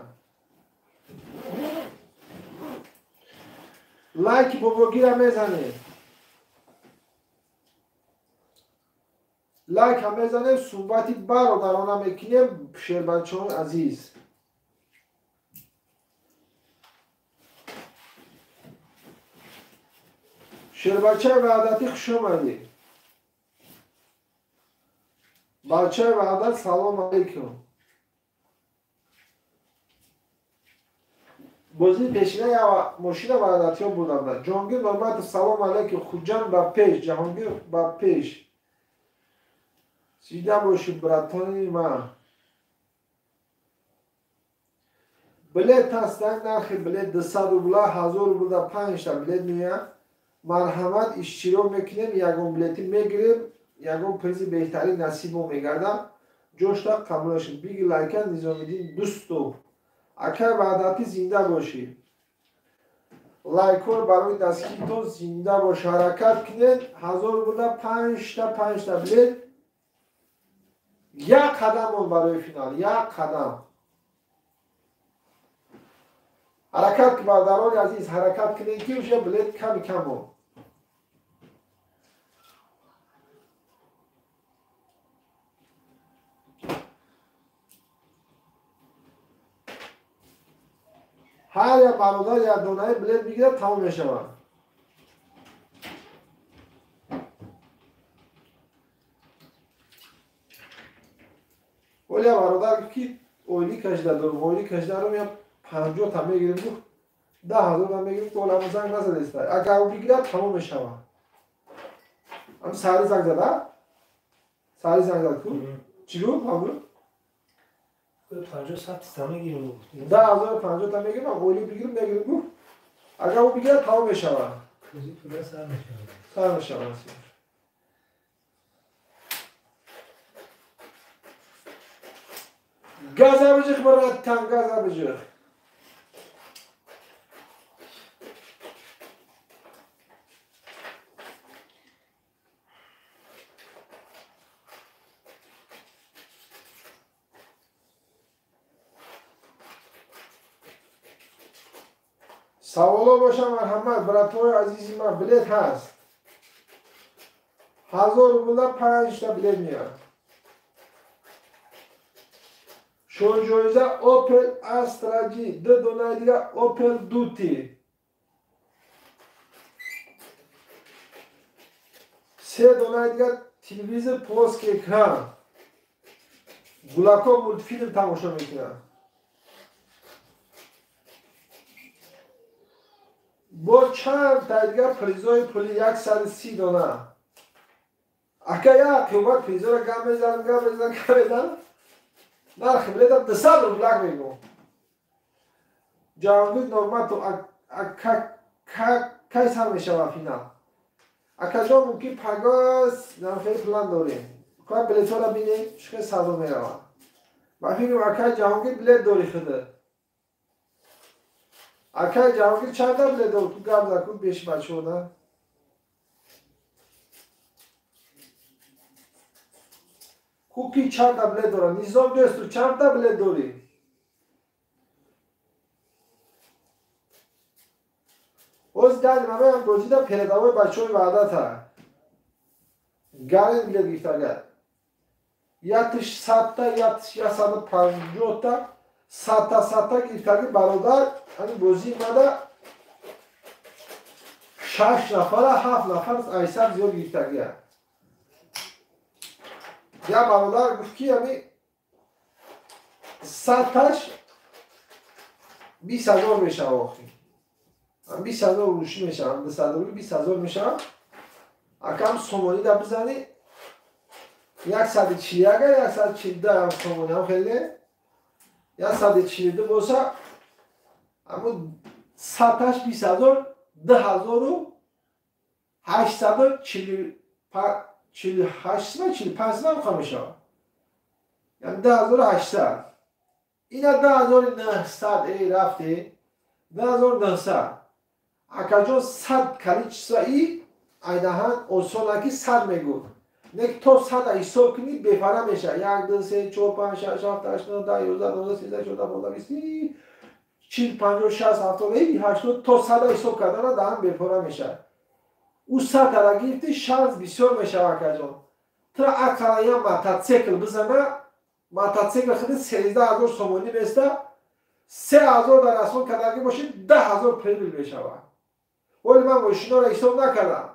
Лайки бобогира мезанем. Лайк ҳам мезанем, суҳбати бародарона мекунем, шербачаҳои азиз. Шербачаи ваҳдатӣ, хуш омадӣ. Бачаи ваҳдат, салом алейкум. Бозии пешина мошина ваҳдатиҳо буданд. Ҷонгир Норматов, салом алейкум. Хуҷанд ба пеш, Ҷаҳонгир ба пеш. Зинда бошӣ, братони ман. Билет ҳастанд, нархи билет 200 рубла, 1000 рубла, 5 та билет меяд. Марҳамат, иштирок мекунем, ягон билетӣ мегирем, ягон призи беҳтарин насибо мегардад. Ҷошта қабулашед. Биги лайка Низомиддин Дӯстов. Акай ваҳдатӣ, зинда бошӣ. Лайкҳо барои дастгиритон, зинда бош. Ҳаракат кунед, 1000 рубла, 5 та билет. Як қадам он барои финал, як қадам. Ҳаракат, бародарони азиз, ҳаракат кунед, ки уже билет ками кам он. Ҳар як бародар як донаи билет бигирад, тамом мешавад. Оля бародар гуфт, ки ойлӣ кашида дорум, ойлӣ кашида я 50 та мегирем, гуфт, 10 000 та мегирем. Ола занг назадаиста. Агар ӯ бигирад, тамом мешавад. Ам сари занг зада, сари занг зад ку, чӣ гуфт ҳамун? 50 100 та мегирем. 10 050 та мегирем, ойлӣ бигирем, мегирем, гуфт. Агар ӯ бигирад, тамом мешавад. Сар мешавад. Газа биҷиқ, братан, газа биҷиқ. Саволо боша, марҳамат, братҳои азизи ман. Билет ҳаст, 1000 рубла, панҷта билет меяд. Шонҷоиза Opel Astra G, ду донаи дига Opel Duty, се донаи дига телевизор, плоский экран. Гулако мультфилм тамошо мекунад. Бо чанд та дигар призои пули, 130 дона. Ака, як қиёмат призора гап мезанам, гап мезанам, гап мезанам. Нархи билета 200 рублак мегӯм. Ҷаҳонгир Норматов, кай сар мешавад финал? Акаҷон, мумкин пагоҳ, хеле план дорем. Кай билетҳоро бинем, чӣ хел савдо меравад. Ба фикрам, акай Ҷаҳонгир, билет дори худа. Акай Ҷаҳонгир, чанда билет дор? Ту гап зад ку беши бачаҳо на. Ку ки чанда билет дорад? Низом Дӯсту, чанда билет дорӣ? Боз дар мамаям бозида передовой бачаҳои ваҳдата. Гарин билет гирифтагар. Ятиш 100 та, ятиш 150 та, 100 та, 100 та гирифтаги бародар, ҳамин бозии мада шаш нафара, ҳафт нафар айсар зиёд гирифтагия. Як бародар гуфт, ки ҳами 100 таш 20 000 мешава охи. 20 000 рӯшӣ мешавам, 200 рубли 20 000 мешавам. Акам сомонӣ да бизанӣ, 141, 142 ам сомонӣ ам хеле 142 боса, аммо 100 таш 20 000, 2848 сима, 45 сима мехоҳ мешавад, яъне 2800. Ина 2900 эй рафте, 2900. Акаҷон, 100 количество и айдаҳан осона, ки 100 мегӯ. Не, то 100 ҳисоб кунӣ, бефара мешавад. Як, ду, се, чор, панҷ, шаш, ҳафт, ҳашт, нӯ, 10, 11, 12, 13, 14, 15, 20. 40, 50, 60, 70, 80 то 100 ҳисоб кардана даҳан бепора мешавад. Ӯ 100 тара гирифти, шанс бисёр мешавад, акаҷон. Тра ақалан як мотоцикл бизана, мотоцикл худи 13,000 сомонӣ места, 3,000 дар расон кардагӣ бошед, 10,000 прибыль мешавад. Оли ман мошиноро ҳисоб накардам.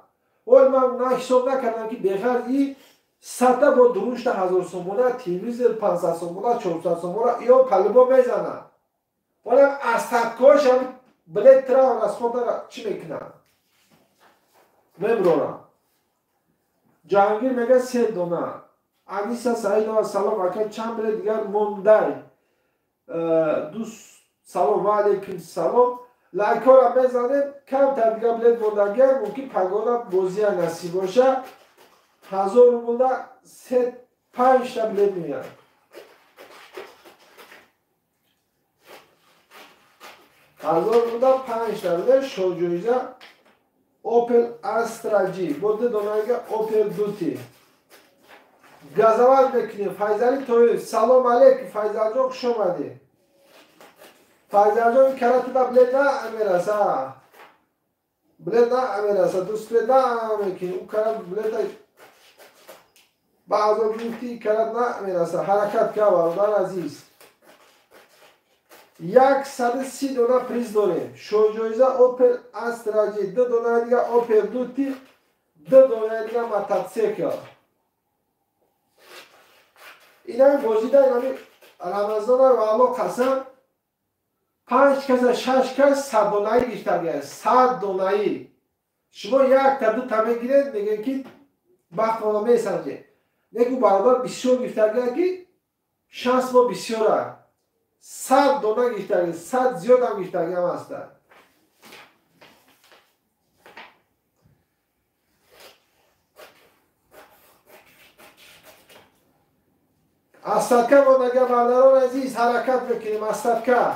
Оли ман на ҳисоб накардам, ки беғарз и сата бо дурушта 1000 сомона, телевизор 500 сомона, 400 сомона, иё палибо мезанад. Вале остаткош ҳам билет тра расходара чӣ мекунад? Меброрам. Ҷаҳангир мега 3 дона. Аниса Саидова, салом ака, чанд билет дигар мондай? Дӯст, салом ва алейкум салом. Лайкҳоро мезанем, камтар дигар билет мондагиам, мумкин пагона бозия насиб боша. 1000 рублда 3-5 та билет меяд. 1000 рублда 5 та билет, шоҳҷоиза Opel Astra G, бо 2 донага Opel Duty. Газават мекунем. Файзали Тоев, салом алейкум, Файзалҷон, хуш омадӣ. Файзалҷон, каратуда билет на мераса. Билет на мераса, дӯст билет на мекунӣ. Ӯ карат билета баъзо гирифти, карат на мераса. Ҳаракат ка, бародар азиз. 130 дона приз дорем. Шоҳҷоиза Opel Astra G, 2 дона дига Opel Duty, 2 дона дига мотоцикл. Инами бозида, инами Рамазона ва Аллоҳ қасам, 5 каса, 6 кас 100 донаӣ гирифтагиаст. 100 донаӣ. Шумо якта дута мегиред, мегӯед ки бахтона месанҷед. Неку бародар бисёр гирифтагиаст, ки шанс мо бисёра. 100 дона гирифтагӣ, 100 зиёдам гирифтагиам ҳастанд. Остатка мондага, бародарон азиз, ҳаракат мекунем. Остатка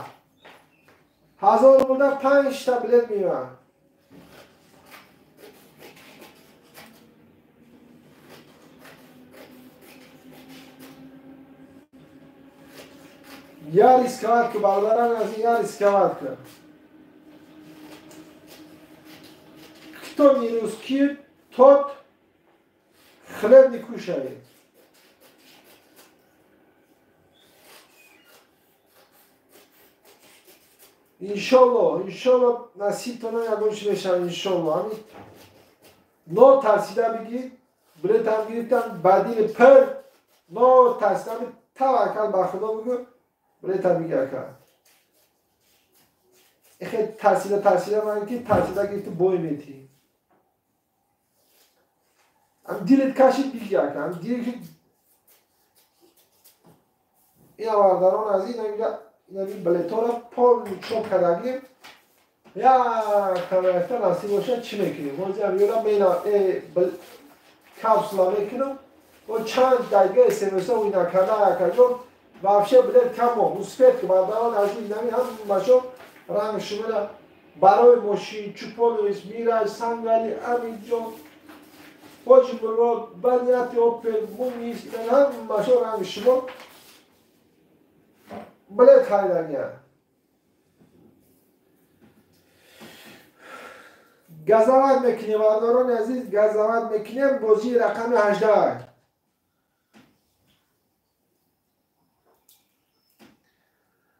1000 рублда 5 та билет меояд. Я рисковать ки, бародарон азиз, я рисковать ки. Кто не русский, тот хлеб не кушает. Иншолло, иншолло насибтона ягон чӣ мешавад, иншолло. Ҳамин но тарсида бигирид, билетам гирифтам, ба дили пир, но тарсида таваккал ба Худо бигӯ, билетам бигир ака. Эхе тарсида тарсида ман ки тарсида гирифти бой метӣ. Ам дилет кашид бигир ака, ам дилет ина бародарон азиз, ина инами билетҳоро полный чоп кардагим. Як тарафта насиб бошад, чӣ мекунем? Ҳозир ёра мена капсула мекунам. Бо чанд дақиқа смс-ҳо ӯй накарда акаҷон, вообще билет камо. Успеть ки, бародарон азиз, инами ҳамашон ранг шумара барои мошин, Чуполович, Мираж, Сангали, Амиҷон, Ҳоҷи Мурод, Банияти Опел, Мунис, ҳамашон ранги шумо билет харидания. Газават мекунем, бародарони азиз, газават мекунем. Бозии рақами 18.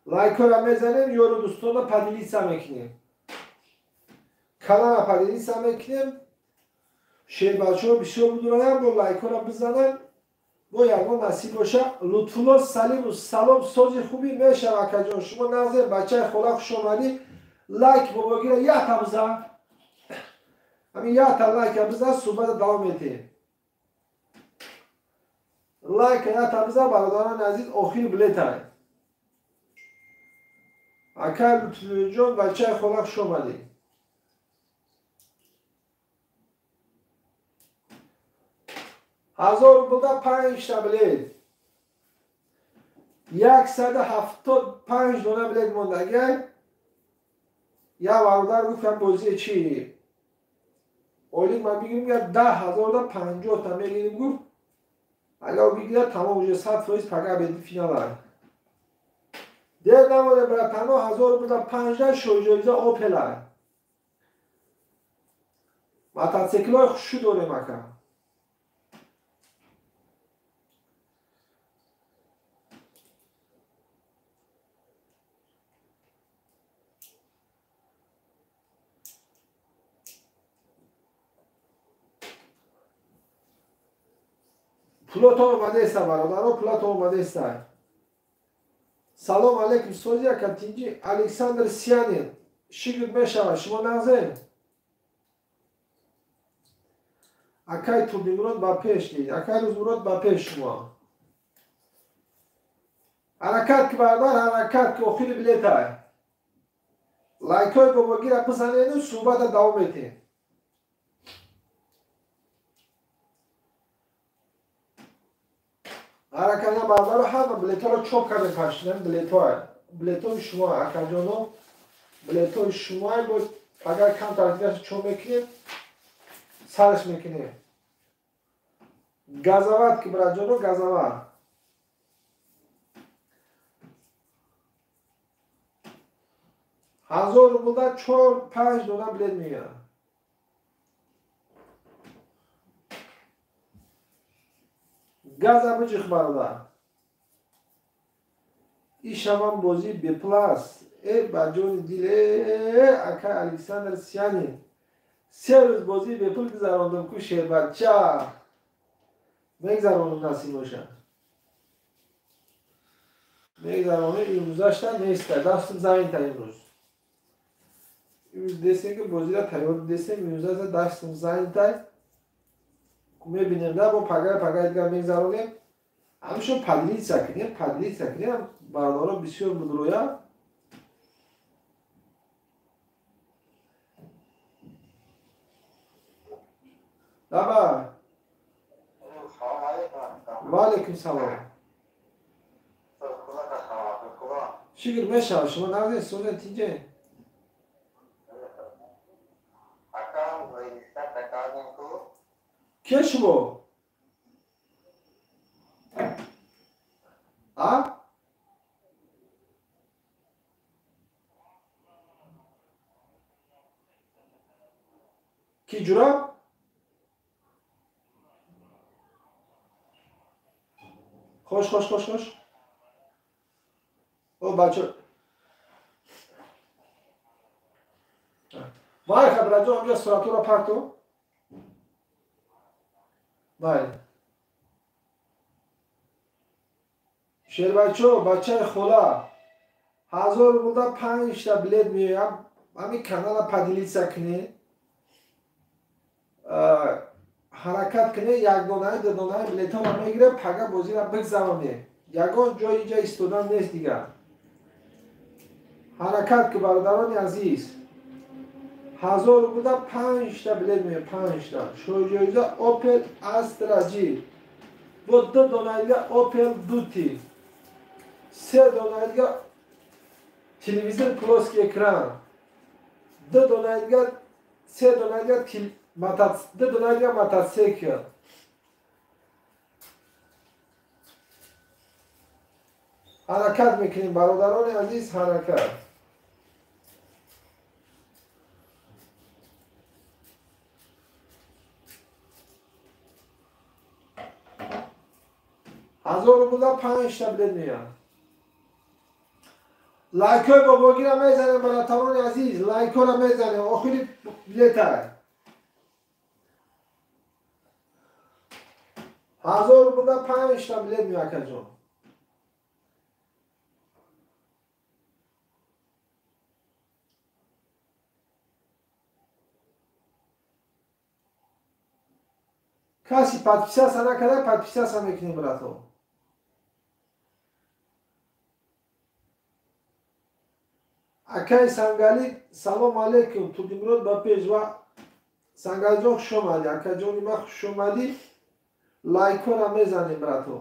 Лайкҳоро мезанем, ёру дӯстонро поделиться мекунем. Каналро поделиться мекунем. Шербачаҳо бисёр будуранд, бо лайкҳоро бизананд. Бо ягон насиб боша. Лутфулло Салиму, салом, сози хуби мешава, акаҷон. Шумо назер, бачаи хола, хуш омадӣ. Лайк бобогира якта бизан. Ҳамин якта лайка бизан, суҳбата давом метиҳем. Лайка якта бизан, бародарони азиз, охири билетай. Акай Лутфуллоҷон, бачаи хола, хуш омадӣ. 1000 рублда 5 та билет. 175 дона билет мондагиай. Як бародар гуфт, ам бозие чи? Ойлик ман бигирим, я 10,000 50 та мегирим, гуфт. Агар бигирад, тамом уже 100% пага беди финала. Дер намонем братано, 1000 рубл 5 шоҳиҷоиза Опела. Мотоциклҳои хушу дорем ака. Пулотон омадеста бародаро, пулотон омадеста. Салом алейкум, сози ака тинҷи Александр Сианин. Шигирд мешавад, шумо нағзем? Акай Турдимурод ба пеш дид, акай Рӯзмурод ба пеш шумо. Ҳаракат ки бародар, ҳаракат ки охири билетай. Лайкҳои бобогира бизанеду суҳбата давом метем. Ҳаракат бародаро, ҳама билетҳоро чоп кардем пашинам, билетҳои. Билетҳои шумо акаҷоно, билетҳои шумо бо агар камтар дигараш чоп мекунем, сарш мекунем. Газават ки браҷоно, газават. 1000 рублда 4-5 дона билет мегирам. Газа биҷиқ бародар. Ишавам бозӣ беплас. Э ба ҷони дил, э ака Александр Сианин. 3 рӯз бозӣ бепул гузарондам ку шербача. Мегзаронам насиб боша. Мегзаронам, имрӯзашта неста. Дастам занта имрӯз. Имрӯз десем ки бозиро тайёр десем, имрӯзашта дастам занта. Мебинем да бо пагай пагай дигар мегзаронем. Ҳамешо поделиться кунем, поделиться кунем. Бародаро бисёр будроя. Даба. Ва алейкум салом. Шукр мешавад, шумо нағзед, созед тинҷе? Ке шумо? А? Ки ҷура? Хош, хош, хош, хош. О, бачо. Вай, хабраҷон, ҳамҷа суратура парту. Вай. Шербачо, бачаи хола. 1000 рублда 5 та билет меоям. Ҳамин канала поделиться кунед. Ҳаракат кунед, як донаи, ду донаи билетҳоро мегирем, пага бозиро бигзаронем. Ягон ҷой инҷа истодан нест дигар. Ҳаракат ки бародарони азиз. 1000 рублда 5 та билет меоям, 5 та. Шоҳиҷоиза Opel Astra G. Бо 2 донаи дигар Opel Duty. 3 донаи дигар телевизор плоский экран. 2 донаи дигар, 3 донаи дигар 2 донаи дигар мотоцикл. Ҳаракат мекунем бародарони азиз, ҳаракат. 1000 рублда 5 та билет меоям. Лайкҳои бобогира мезанем бародарони азиз, лайкҳоро мезанем, охири билета. 1000 рублда 5 та билет меоям акаҷон. Каси подписаться накарда, подписаться мекунем брато. Акай Сангалӣ, салом алейкум, Турдимурод ба пеш ва Сангалиҷон хуш омадӣ, акаҷони ман хуш омадӣ. Лайкҳоро мезанем брато.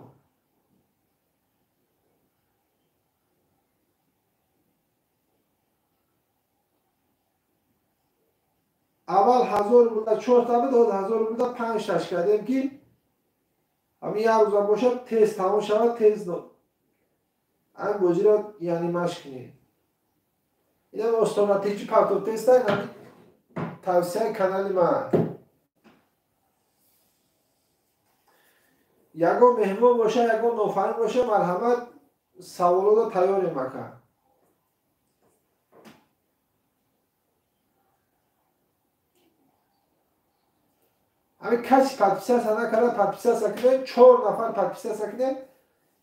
Аввал 1000 рублда 4 та буд, ҳозир 1000 рублда 5 таш кардем ки ҳамин як рӯза бошад, тез тамом шавад, тез Ҳамин бозиро яъне машқ кунед. Инам остонатичи партофтеста, инам тавсияи канали ман. Ягон меҳмон боша, ягон нофаҳм боша, марҳамат, саволоро тайёрем ака. Ҳамин каси подписаться накарда, подписаться кунед, 4 нафар подписаться кунед,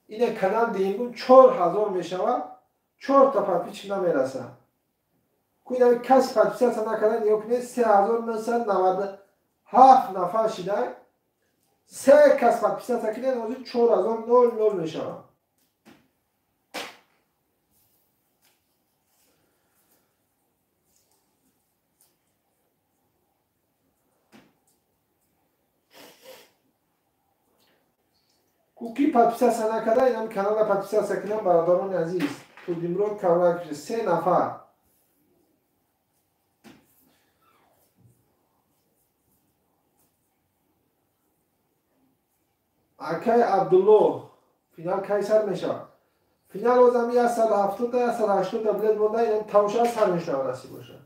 ине канал диҳимгун 4000 мешавад, 4 та подписчик намерасад. Ку ин ҳамин каси подписаться накарда, нигоҳ кунед, 3997 нафар шида, 3 кас подписаться кунед, ҳозир 4000 мешавад. Ки подписаться накарда, инам канала подписаться кунам, бародарони азиз. Тудимрод Каврак 3 нафар. Акай Абдулло, финал кай сар мешавад? Финал озам 170 180 билет монда, инам тамоша сар мешавад насиб боша.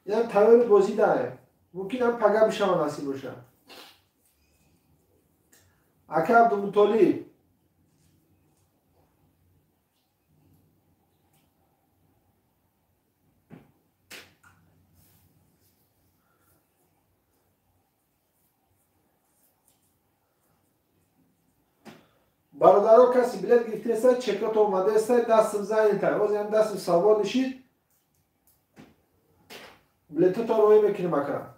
Инам тайёри бозӣ даем. Мумкин ам пага бишавад насиб боша. Ака Абдумутолиб, бародаро, каси билет гирифтеста, чекато омадаеста, дастам занята. Ҳозир ҳам дастам савол нишид. Билетато роӣ мекунем ака.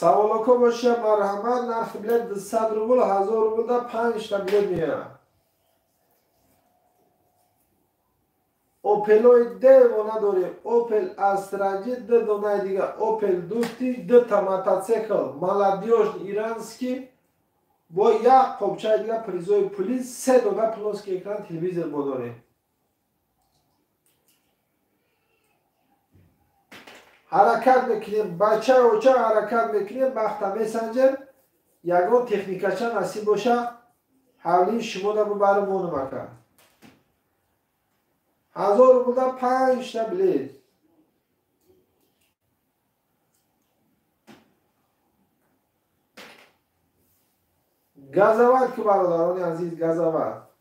Саволоко боша, марҳамат, нархи билет 200 рубл, 1000 рубл да 5 та билет меёрад. Опелои девона дорем, Опел Астра Г, 2 донаи дига, Опел Дукти, 2 та мотоцикл, молодёжный иранский, бо як қобчаи дига призои пулӣ, 3 дона плоский экран телевизор бо дорем. Ҳаракат мекунем, бача оча ҳаракат мекунем, бахта месанҷем, ягон техникача насиб боша, ҳавлии шумода бубарам монум ака. 1000 рублда 5 та билет. Газават ки бародарони азиз, газават.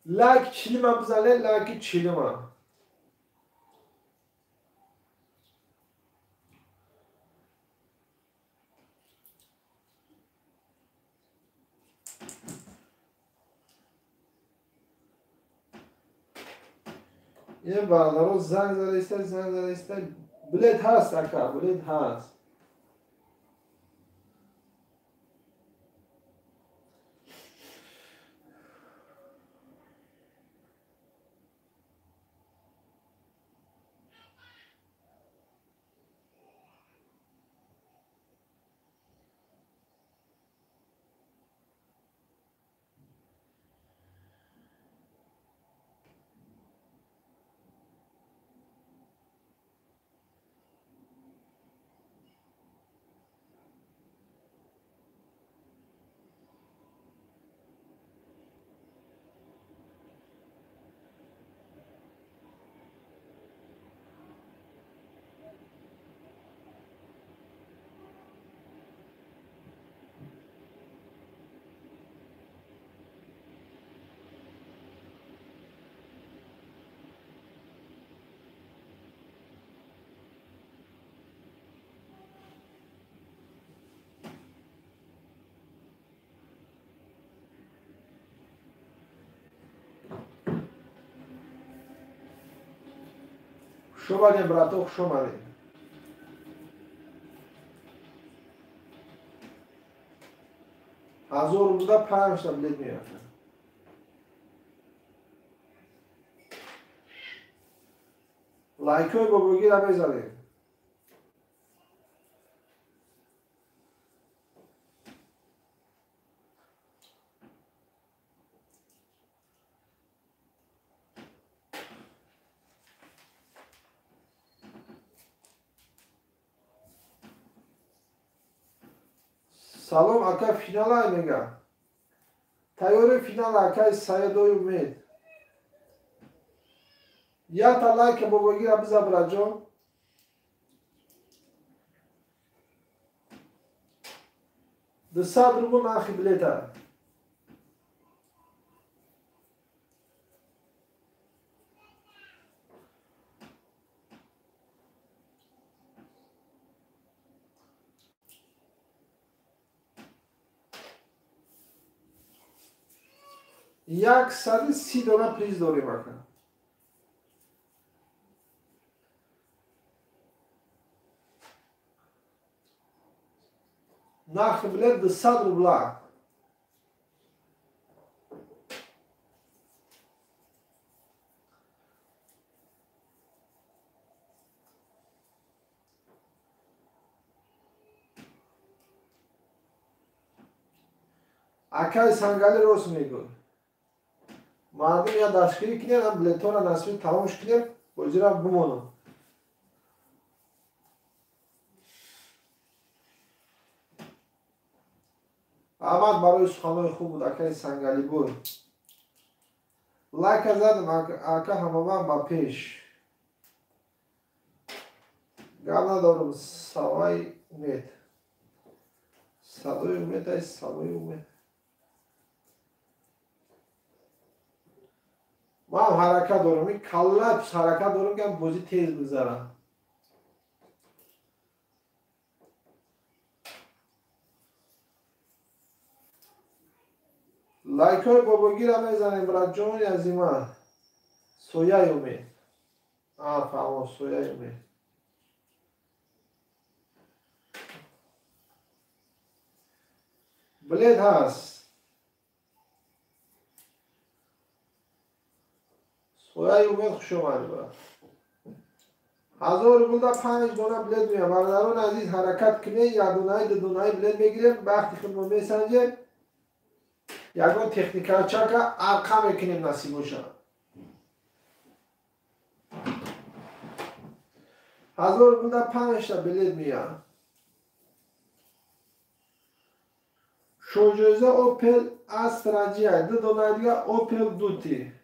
Лайк чилима бизанед, лайки чилима. Ин бародаро занг задаиста, занг задаиста. Билет ҳаст ака, билет ҳаст. Хуш омадем, брато, хуш омадем. 1000 рублда 5 та билет меёрад. Лайкҳои бобогира мезанем. Салом ака, финалай мега. Тайёри финал акай Саидои Умед. Якта лайка бобогира биза браҷон. 200 рубл нархи билета. 130 дона приз дорем ака. Нархи билет 200 рубла. Акай Сангали рост мегӯ. Мардум я дастгирӣ кунед, ам билетҳоро насиби тамомш кунед, бозира бимонам. Раҳмат барои суханҳои хуб буд, акаи Сангалибой. Лайка задам, ака ҳамавақт ба пеш. Гап надорам, савои умед. Садои умед ай савои умед. Ман ҳаракат дорам, ин коллапс ҳаракат дорам, ки бозӣ тез бигзарам. Лайкҳои бобогира мезанем, братҷони азима. Сояи умед. Фаҳмо, сояи умед. Билет ҳаст. Сояи умед хуш омадӣ, брат. 1000 рублда 5 дона билет меям. Бародарони азиз, ҳаракат кунед, як донаи, ду донаи билет мегирем, вақти худмо месанҷем. Ягон техникачака арқа мекунем насиб бошад. 1000 рублда 5 та билет меям. Шоҷоиза Opel Astra G, ду донаи дига Opel Duty.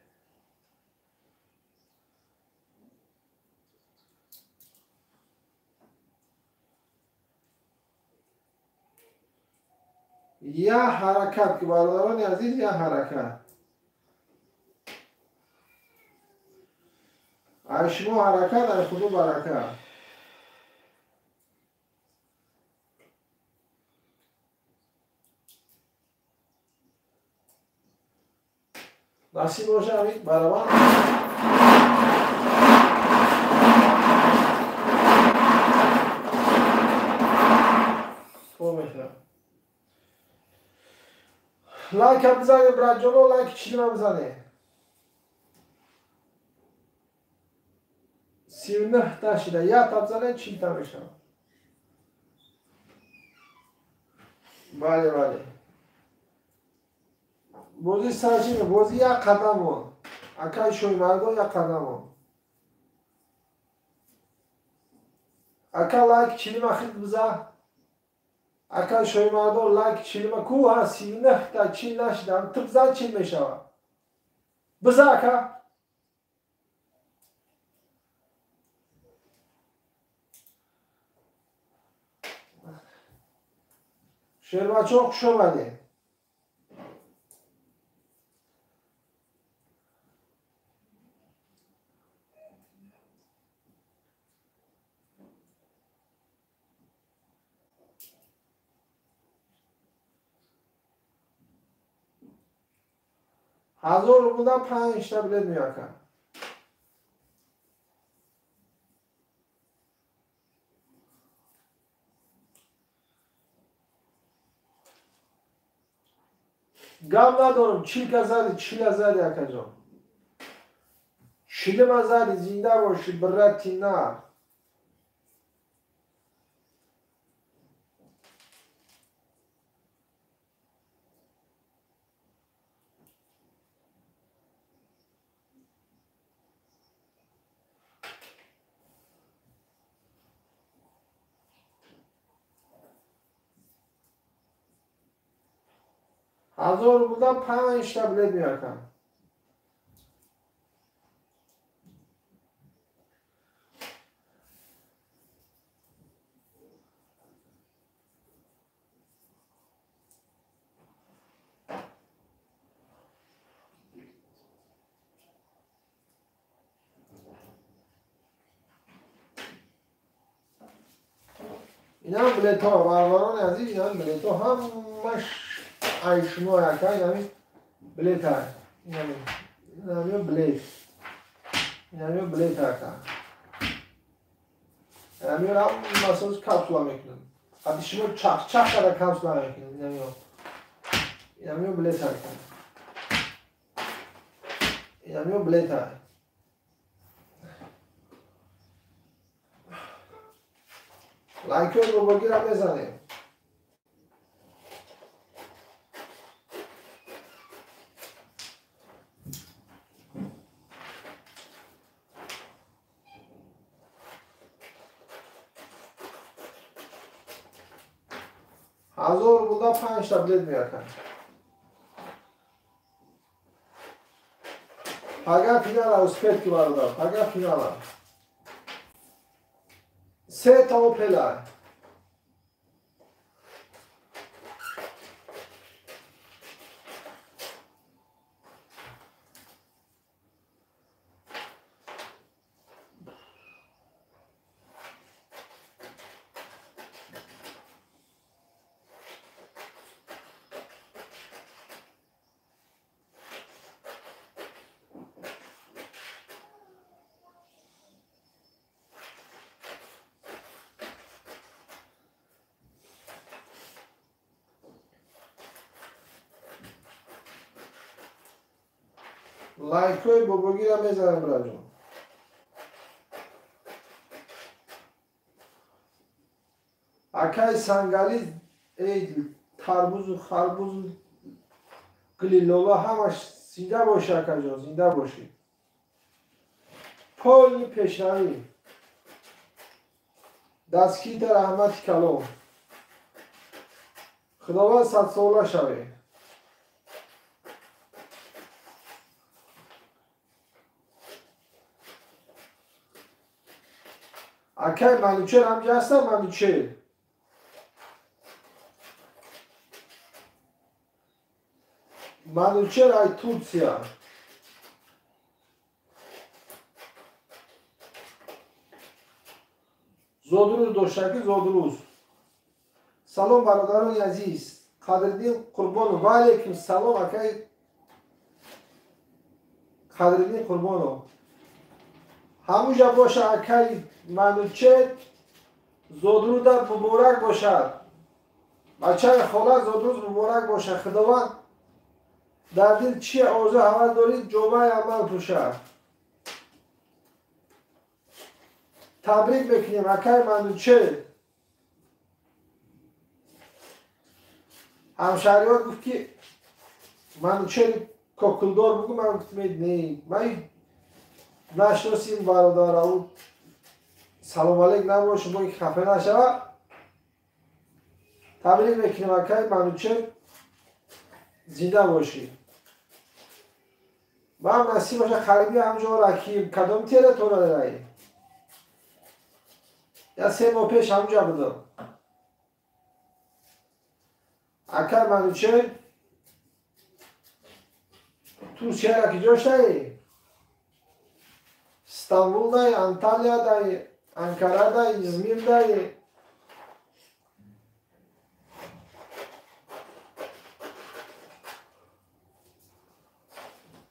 Я ҳаракат ки бародарони азиз, я ҳаракат. Ай шумо ҳаракат, ай худо баракат. Насиб боша ҳамин барабан. То мехӯрам. Лайк ҳам бизанед, братҷоно, лайк чилима бизанед. 39 та шида, якта бизанед, 40 та мешавад. Бале, бале. Бозӣ сарчиме, бозӣ як қадам мон. Акаи Шоҳимардон як қадам мон. Ака лайк чилима хит биза. Ака Шоҳимардон лайк чилима ку ҳа 39 та 40 нашидам, ту бизан 40 мешавад. Биза ака. Шербачо хуш омадед. 1000 рублда 5 та билет меяка. Гап надорам, 40 зади, 40 зади акаҷон. 40 зади, зинда бошӣ, брати нар. 1000 рублда 5 та билет меякам. Инам билетҳо, бародарони азиз, инам билетҳо ҳамаш ай шумо яка, инами билета, инами билет, инами билет яка. Инами ҳамасоз капсула мекунам. Қади шумо чах-чах карда капсула мекунам, инами. Инами билет яка. Инами билета. Лайкҳои бобогиро мезанем. Ҳазор рублда 5 та билет меякам. Пага финала успеть ки бародар, пага финала. 3 та опела. Лайкҳои бобогиро мезанам, бираҷон. Акай сангалӣ, эй тарбузу харбузу гилилола ҳамаш зинда бошӣ, акаҷон, зинда бошӣ. Полни пешравӣ. Дастгирита раҳмати калом. Худованд садсола шавӣ. Акай Манучер ҳамҷа ҳастам, Манучер. Манучер ай Турсия. Зодрӯз доштаки зодрӯз. Салом бародарони азиз. Қадриддин Қурбонов. Ва алейкум салом акай Қадриддин Қурбонов. Ҳамуҷа боша акай Манучер, зодрӯзат муборак бошад. Бачаи хола зодрӯз муборак бошад. Худованд дар дил чи орзу ҳавас дорӣ, ҷомаи амал пӯшад. Табрик мекунем акай Манучер. Ҳамшаҳриёт гуфт ки Манучери кокулдор бугӯ, ман гуфтам не, ман нашносим бародарау. Салом алейк набоши, бо ки хафа нашава. Табрик мекунем акай Манучер, зинда бошӣ. Ман насиб боша хариби ҳамҷо ракиб кадом территория дараи? Я 3 моҳ пеш ҳамҷа будам. Акай Манучер, Турсияра ки ҷоштаи? Стамбулдай, Анталиядай, Анкарадай, Измирдай.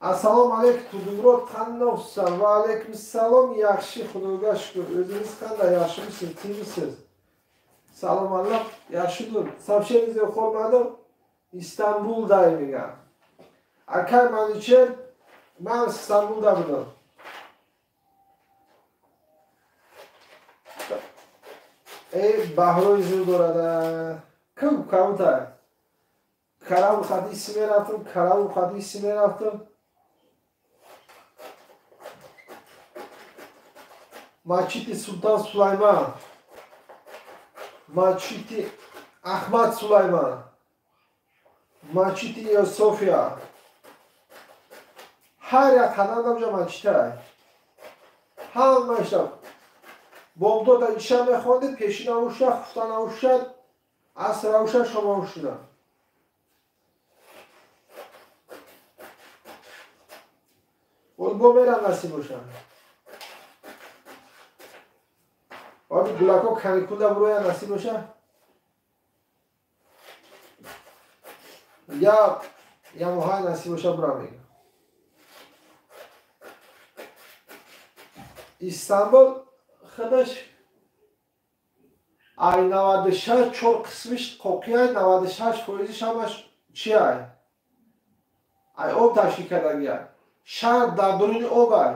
Ассалому алейкум, Тудумрод, qandaysiz? Va alaykum assalom, yaxshi, Xudoga shukr. O'zingiz qanday, yaxshimisiz, tinchmisiz? Salom Alloh, yaxshidir. Сообщение qo'ymadim. Istanbulday degan. Akay Manucher, man Istanbulda budim. Ey баҳрои зур дорада. Кам камта. Карав хадиси мерафтам, карав хадиси мерафтам. Масҷиди Султан Сулайман, масҷиди Аҳмад Сулайман. Мачити ё София. Ҳар як қадам дамҷа мачитай. Ҳамаашта бомдода иша мехондед, пешина уша, хуфтана уша, асра уша, шома ушина. Бо мерам насиб боша. Оби гулако каникулда буроя насиб боша. Я моҳай насиб боша бурам мегам. Истанбул худаш ай 96 чор қисмиш қоқияй, 96 фоизиш ҳамаш чиай? Ай об ташкил кардагиай. Шаҳр дар дуруни об ай.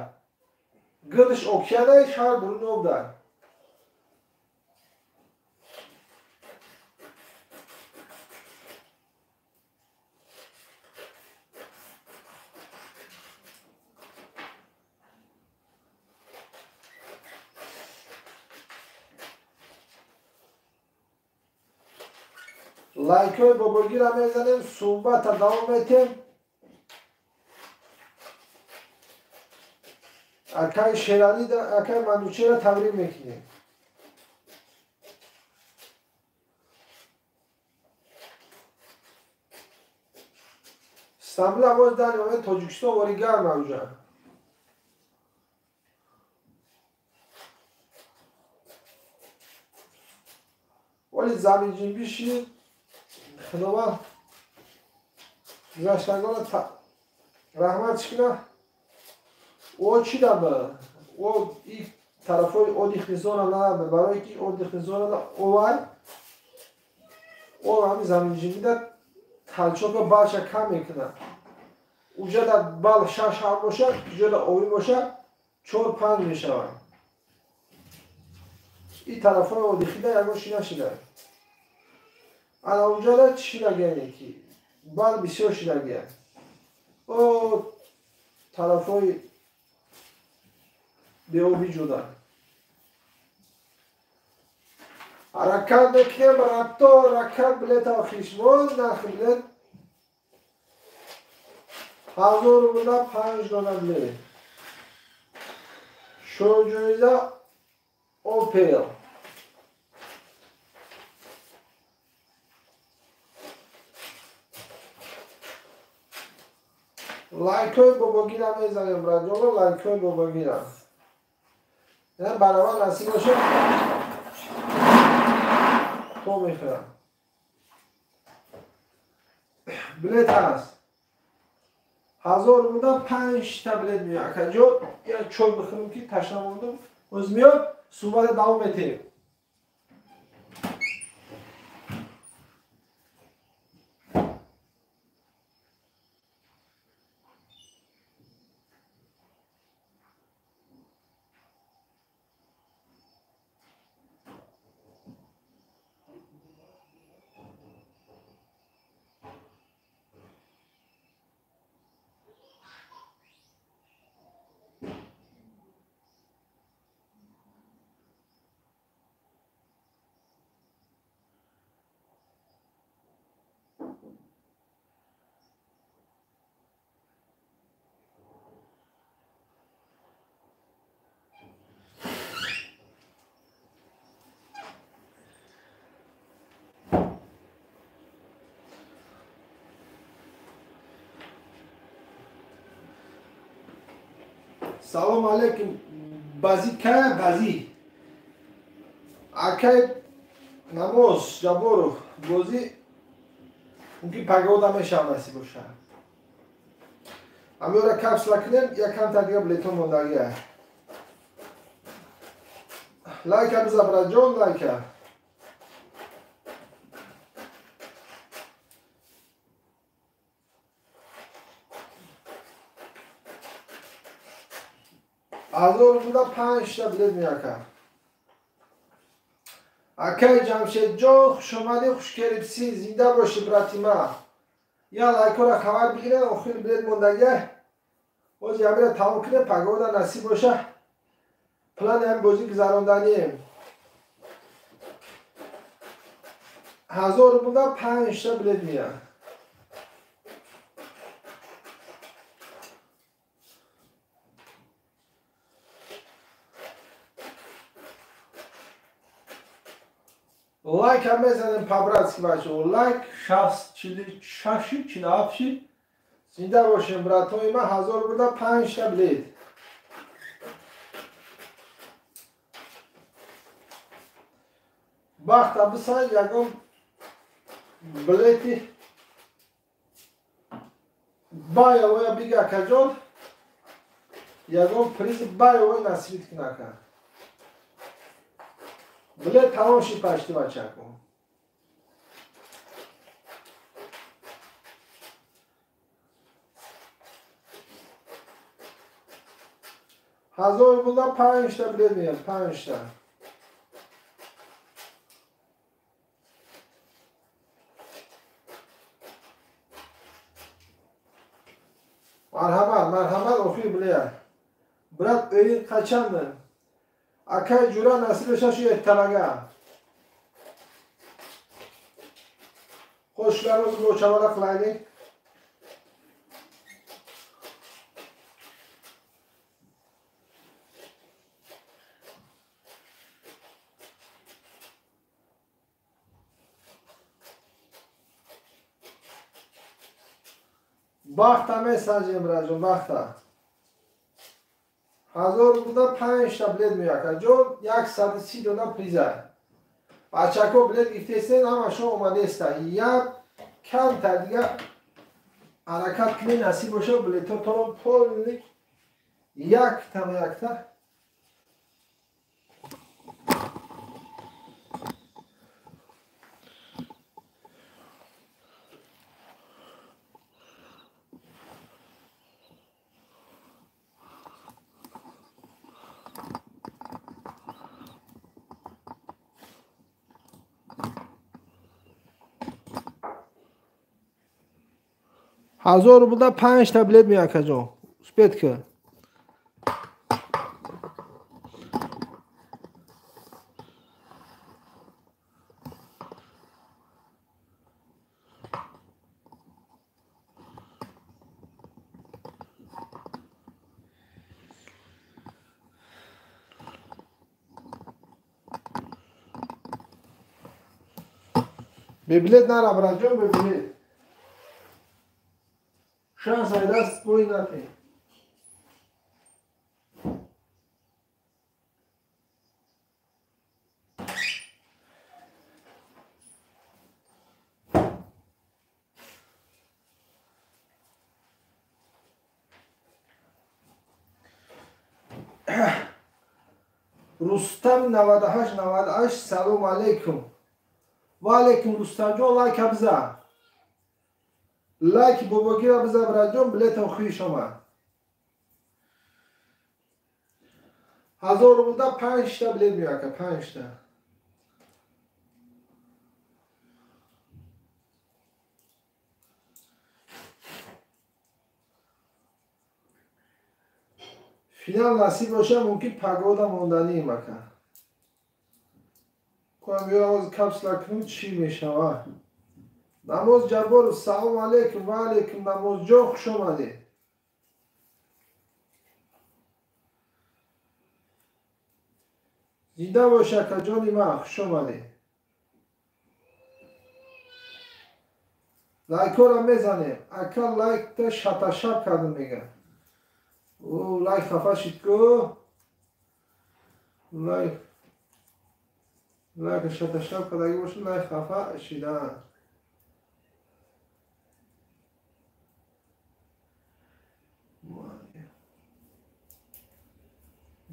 Гирдиш океанай, шаҳр дуруни об дай. Лайкҳои бобогира мезанем, суҳбата давом метем. Акай Шерали, акай Манучера табрик мекунем. Стамбул боз дар момент Тоҷикистон вори гарм авҷа. Вале заминҷунбиши Худованд гузаштагона раҳмат кунад. О чӣ дама? О и тарафҳои отдыхный зона надама, барое ки отдыхный зона овай о ҳами заминҷунбида талчока балша кам мекунад. Уҷада бал 6-7 бошад, уҷада овӣ бошад 4-5 мешавад. И тарафҳои отдыхида ягон чӣ нашида. Ана уҷада чӣ шидагияне ки бал бисёр шидагия. О тарафҳои беобӣ ҷуда. Ҳаракат мекунем, рафто ҳаракат билета охириш монд, нархи билет 1000 рубла 5 дона билет. Шоҳҷоиза Опел. Лайкҳои бобогира мезанем, браҷоно, лайкҳои бобогира. Баробар насиб бошад, то мехӯрам. Билет ҳаст. 1000 рубла 5 та билет меояд. Акаҷон, як чой бихӯрем ки ташна мондам. Оз меояд, суҳбата давом метиҳем. Салом алейкум. Бази кая бази? Акай Намоз Ҷабборов бозӣ мумкин пагода мешавад насиб бошад. Амёра капсула кунем, якам та дига билетон мондагия. Лайка биза браҷон, лайка. 1000 рубла 5 та билет меака. Акай Ҷамшедҷон, хушомадӣ, хушкерибсӣ, зинда бошӣ, братима. Я лайкора хабар бигирен, охир билет мондагия. Боз ямира тамом кунем, пагода насиб боша. Плани ҳам бозӣ гузаронданием. 1000 рубла 5 та билет меяд. Лайк ҳам мезанем по-братски, бачаҳо. Лайк 46 47 шид. Зинда бошем, братои ман. 1000 рубл 5 та билет. Бахта бисанҷ, ягон билети байовая бига, акаҷон, ягон приз байовай насибит кунака. Билет тамом шид пашти, бачако. 1000 рубл 5 та билет меяд, 5 та. Марҳамат, марҳамат, охир билет. Брат, o'yin qachonmi? Акай ҷура, насиб боша, шу эрталага. Xo'sh, shularni o'zi bo'chavara qilaylik. Бахта месанҷем, браҷон, бахта. 1000 рубл 5 та билет меяка ҷон, 130 дона приза. Бачако, билет гирифтесен, ҳамашон омадеста. Як камтар дига ҳаракат кунед, насиб боша, билетотонро полный яктама якта. 1000 рубл 5 та билет меяд, акаҷон, успеть ка. Бе билет нара, братҷон, бе билет шанс ай даст бой натем. Рустам 98 98, салом алейкум. Ва алейкум, Рустамҷон, лайка биза. Лайк бобогира биза, браҷон, билет охириш омад. 1000 рубл 5 та билет меяка, 5 та. Финал насиб боша, мумкин погода монданием, ака. Кунам ё овоз капсула кунам, чӣ мешавад? Намоз Ҷабборов, салом алейкум. Ва алейкум, Намозҷон, хуш омадед. Зинда бош, акаҷони ман, хуш омадед. Лайкҳоро мезанем. Ака, лайкта шаташаб кардам, мега. Лайк хафа шид ку. Лайк лайк шаташаб кардаги бошад, лайк хафа шидан.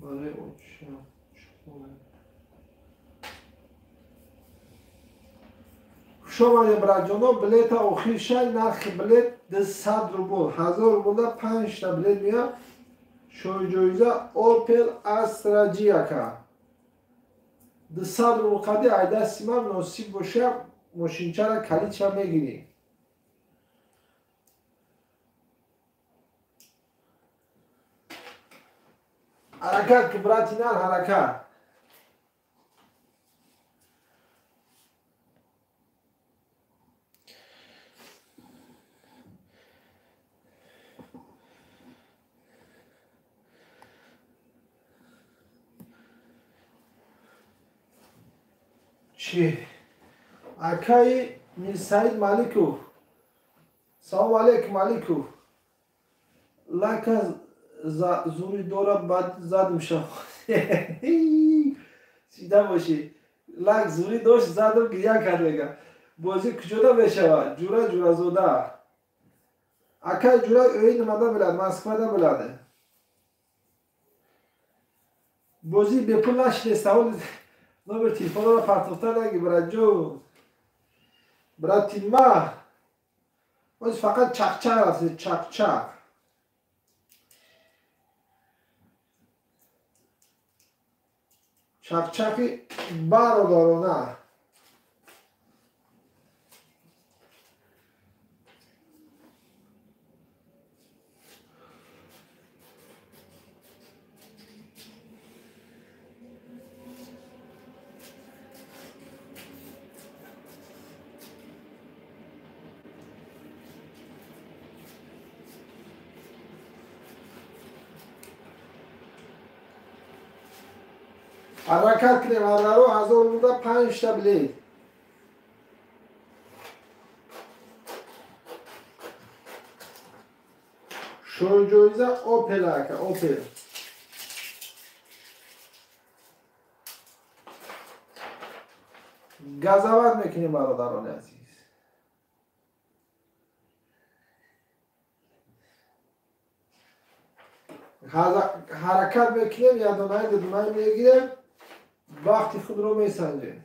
Барои очам. Хуш омадед, братҷоно, билета охир шай, нархи билет 200 рубл. 1000 рубл 5 та билет меяд. Шоҳиҷоиза Опел Астра G, ака. 200 рубл қади айдасти ман носиб боша, мошинчара калидша мегирӣ. Ҳаракат ки, брати нар, ҳаракат. Чӣ? Акаи Мирсаид Маликов. Салом алейкум, Маликов. Лайка зури дора баъд задум шав. Сида бошӣ. Лайк зури дошт задум гиря кард мега. Бозӣ куҷода мешавад? Ҷура Ҷуразода. Акай Ҷура ӯи нимада билад, Москвада билад. Бозӣ бепул нашиде, савол номер телефонро партофта наги, братҷон. Братима. Боз фақат чақчақ рафт, чақчақ. Чақчақи бародарона. Ҳаракат кунем, ҳардаро 1000 рубл 5 та билет. Шоҳҷоиза Опел ака, Опел. Газават мекунем бародарони азиз. Ҳаракат мекунем, ядонаи дудонаи мегирем. Вақти худро месанҷем.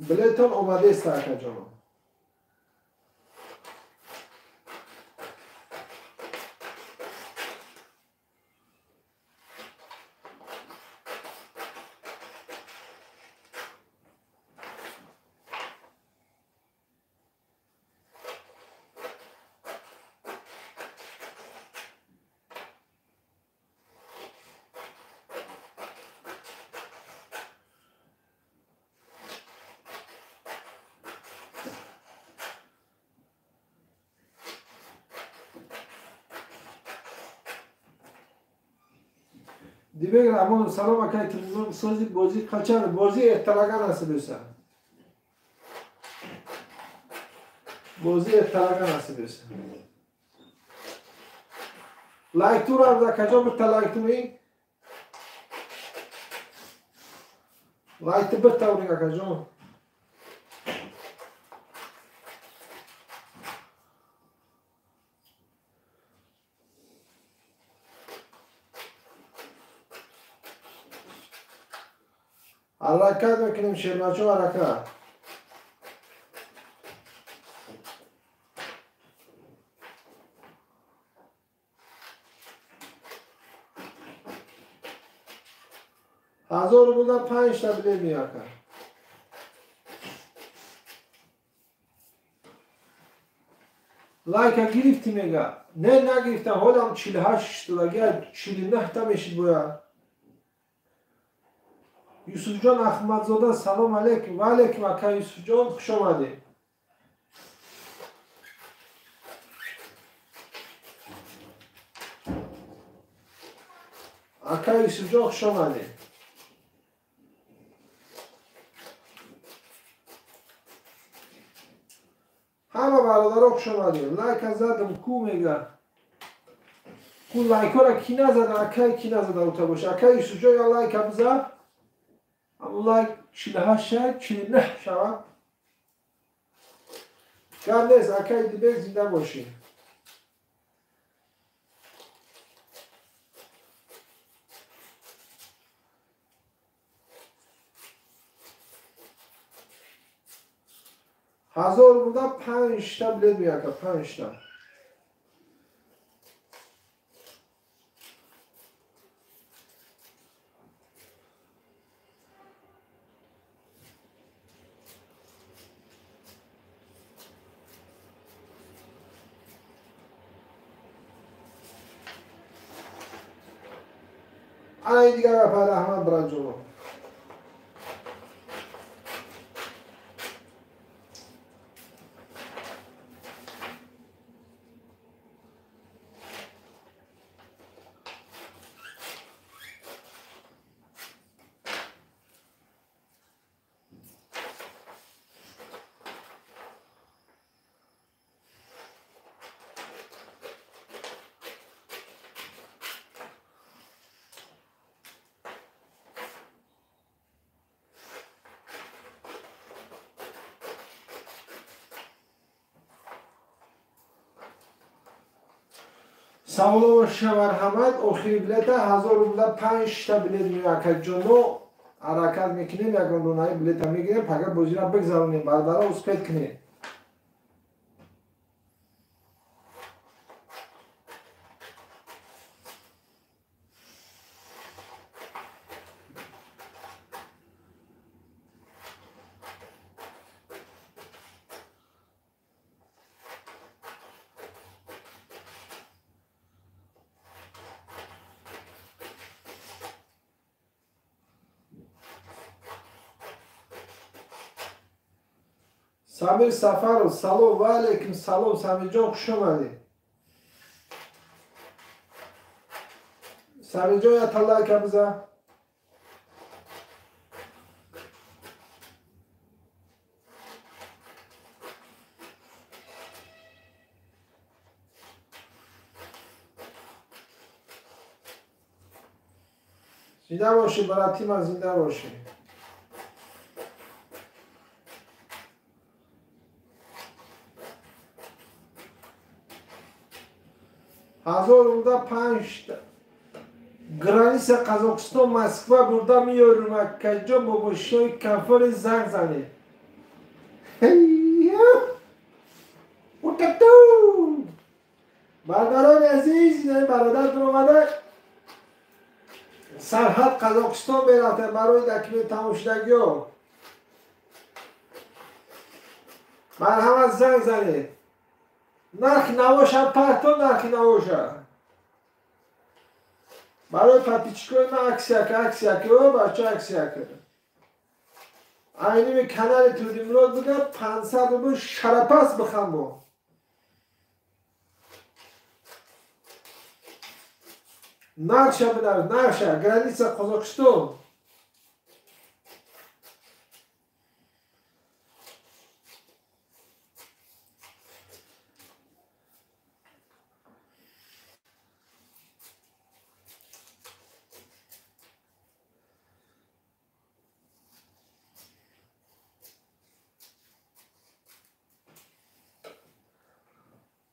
Билетон омадест, акаҷонон. Дибек Раҳмонов, салом акай, телевизион сози бозӣ қачан? Бозӣ эрталага насиб беса. Бозӣ эрталага насиб беса. Лайк тура акаҷон, бирта лайк тури. Лайк ту бирта уринг акаҷон. Ҳаракат мекунем шербачо, ҳаракат. 1000 рубл 5 та билет меака. Лайка гирифтӣ мега. Не, нагирифтам, ҳолам 48 долаги, 49 та мешид бояд. Юсуфҷон Аҳмадзода, салом алейкум. Ва алейкум, ака Юсуфҷон, хуш омадед. Ака Юсуфҷон, хуш омадед. Ҳама бародаро хуш омадед. Лайка задам, ку мега. Ку лайкора ки назада, акай ки назада ута боша. Ака Юсуфҷон, я лайка бизад. Аммо лайк 48 шавад, 49 шавад. Гап нест, акай Дибек, зинда бошӣ. 1000 рубл 5 та билет меака, 5 та. Ана дигар гапа, раҳмат, братҷонон. Саволо боша, марҳамат. Охири билета 1000 рубла 5 та билет меояд. Акаҷоно, ҳаракат мекунем, ягон донаи билета мегирем, пага бозира бигзаронем. Бардара, успеть кунем. Самир Сафаров, салом, ва алейкум салом, Самирҷон, хуш омадед. Самирҷон, якта лайка бизан. Зинда бошӣ, барати ман, зинда бошӣ. Ҳазор рубла 5 граница Қазоқистон Москва бурда меёрум. Акаҷон, бо мошинои комфорти занг занед. Бародарони азиз, инаи бародартон омада сарҳад Қазоқистон мерафтем барои документ тамомшудагиҳо. Марҳамат, занг занед. Нархи навоша парто, нархи навоша. Барои подписчикои ман аксия ка, аксия ка, о бача, аксия ка. Айними канали Турдимурод буда 500 рубл шарапас бихам бо. Нархша бидар, нархша, граница Қазоқистон.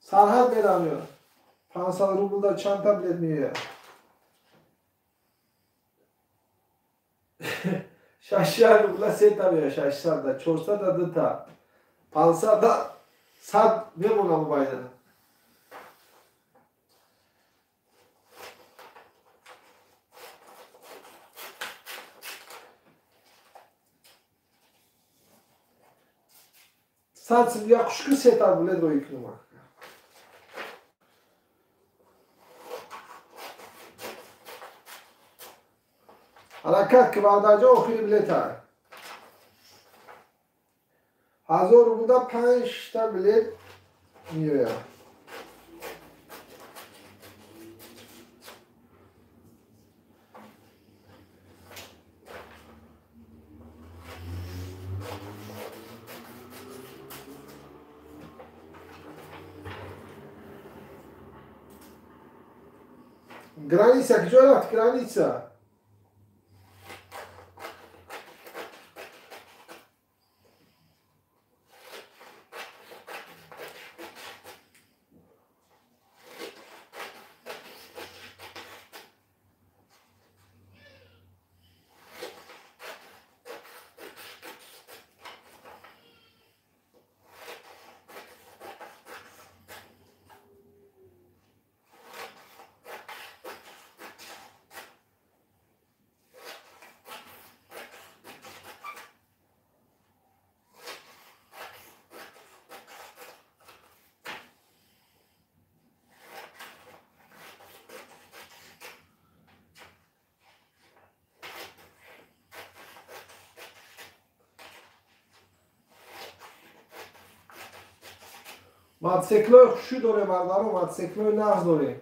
Сарҳад меравем. 500 рублда чанд та билет меояд? 600 рубла се та меояд, 600-да, 400-да ду та. 500-да 100 мемонам мобайна. Сад сум як хушку се та билет рӯй кунам. Ҳаракат ки, бародарҷон, охири билета. 1000 рубла 5 та билет меояд. Граница, куҷо рафт граница? Мотоциклои хушӣ дорем, бародаро, мотоциклои нағз дорем.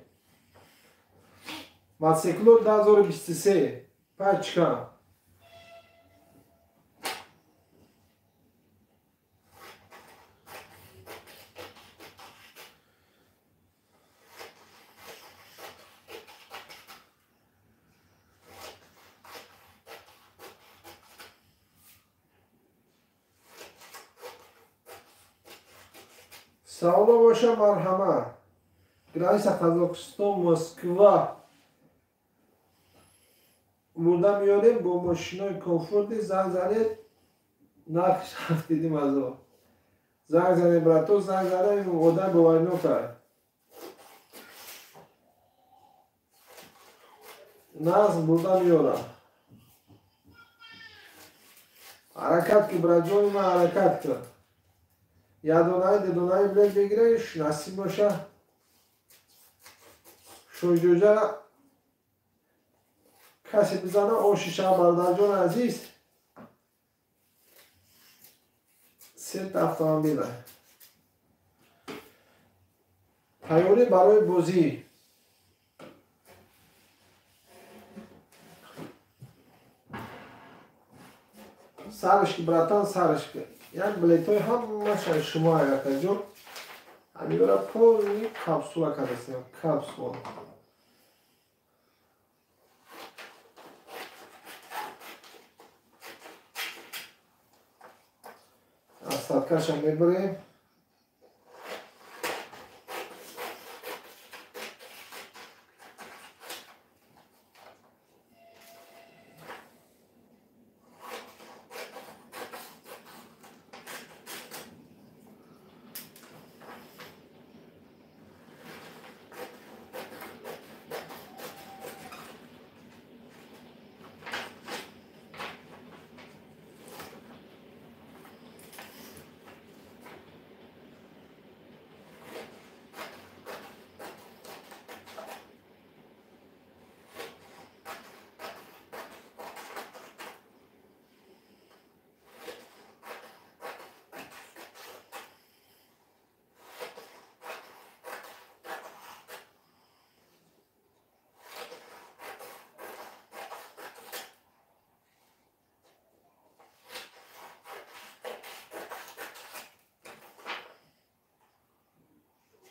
Мотоцикло 2023 пачка. Саволо боша, марҳамат. Граница Қазоқистон, Москва бурда меёрем бо мошинои комфорти. Занг занед, нархш ҳафтидим азо. Занг занед, брато, занг занед, одам боварнока. Нағз бурда меёрам. Ҳаракат ки, браҷони ман, ҳаракат кун. Ядонаи дудонаи билет бигиреш, насиб боша. Шоҳҷоҷа касе бизана оши шаҳ, бародарҷони азиз. Сета автомобила. Тайёрӣ барои бозӣ. Сараш ки, братан, сараш ки. Як билетҳои ҳамааш аз шумо, акаҷон. Ҳаминро полный капсула кардастем, капсула. Остаткаша мебарем.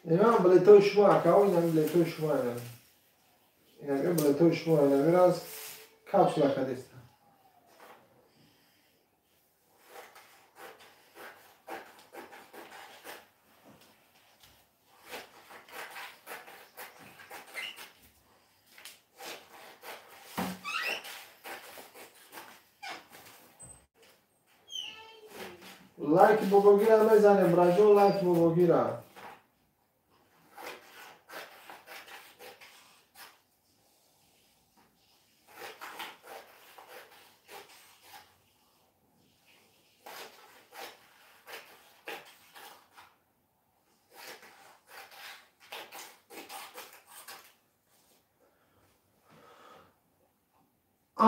Инам билетҳои шумо, акао, инам билетҳои шумо, инам. Инам билетҳои шумо, инам раз капсула кадеста. Лайк бобогира мезанем, браҷон, лайк бобогира.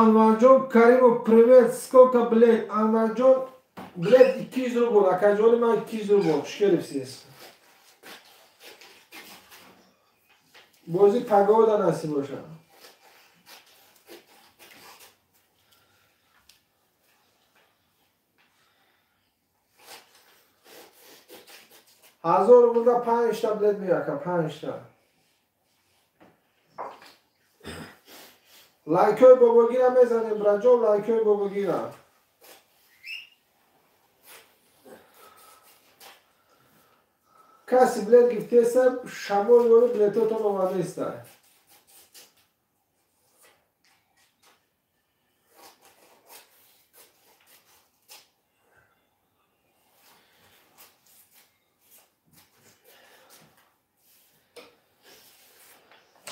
Анварҷон Каримов, привет, сколько билет? Анварҷон, билет 200 рубл, акаҷони ман, 200 рубл, хуш келибсиз. Бозӣ пагода насиб бошад. 1000 рублда панҷта билет меяка, панҷта. Лайкҳои бобогира мезанем, браҷон, лайкҳои бобогира. Каси билет гирифтеса, шамол ёри билетотон омадаиста.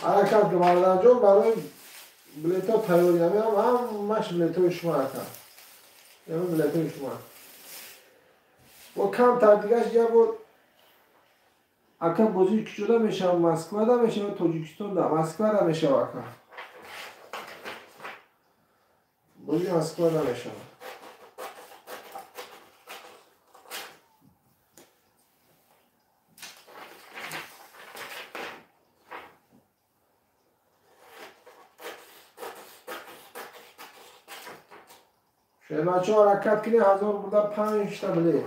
Ҳаракат ки, бародарҷон, барои билетҳо тайёрӣ. Ҳаминам ҳамаш билетҳои шумо, ака. Ҳамин билетҳои шумо. Бо камтар дигаш як бор, ака, бозӣ куҷода мешавад? Москвада мешавад, Тоҷикистонда? Москвада мешавад, ака. Бозӣ Москвада мешавад. Бачаҳо, ҳаракат кунед, 1000 рублда панҷта билет.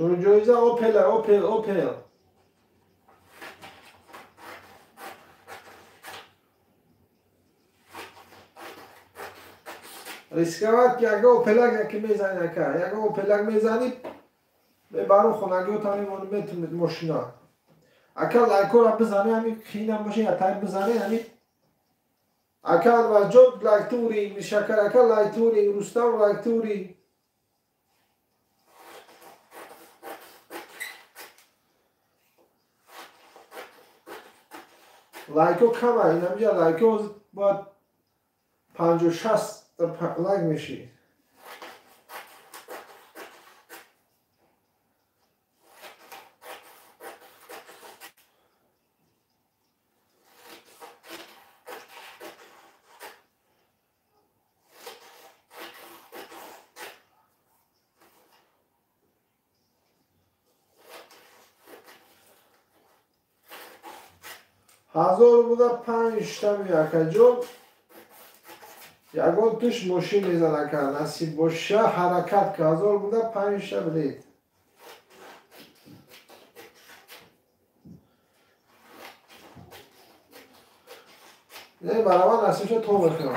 Ҷоиза Опел, Опел, Опел. Рисковать ки яго Опелак яки мезани ака. Яго Опелак мезани, мебару хонагиҳота мемонӣ метунед мошина. Ака лайкора бизани, ҳами қиинам боша, ятай бизани, ҳами ака Анварҷон лайктури, Миршакар ака лайктури, Рустам лайктури. Лайко кама, инамҷа лайко бояд 50-60 лайк меши. Ҳазор буда 5 акаҷон. Ягон туш мошин мезан ака, насиб боша, ҳаракат ка. Ҳазор буда 5 билет. Не, барабар насиб ша то мехӯрам.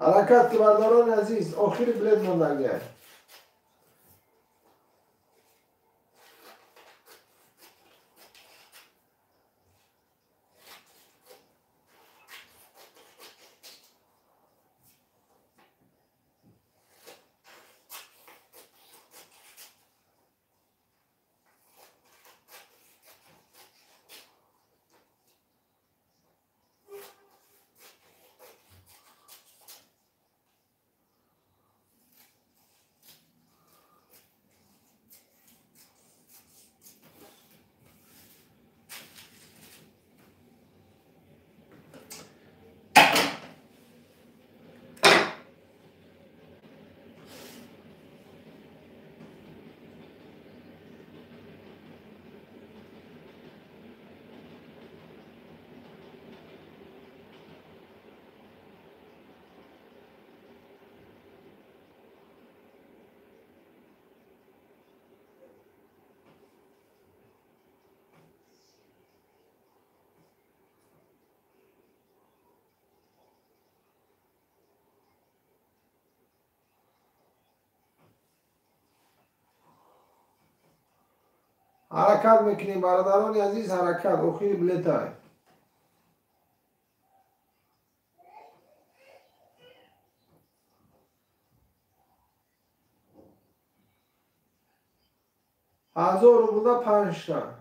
Ҳаракат ки бардорони азиз, охири билет мондагия. Ҳаракат мекунем бародарони азиз, ҳаракат, охири билетай. Ҳазор рубла 5.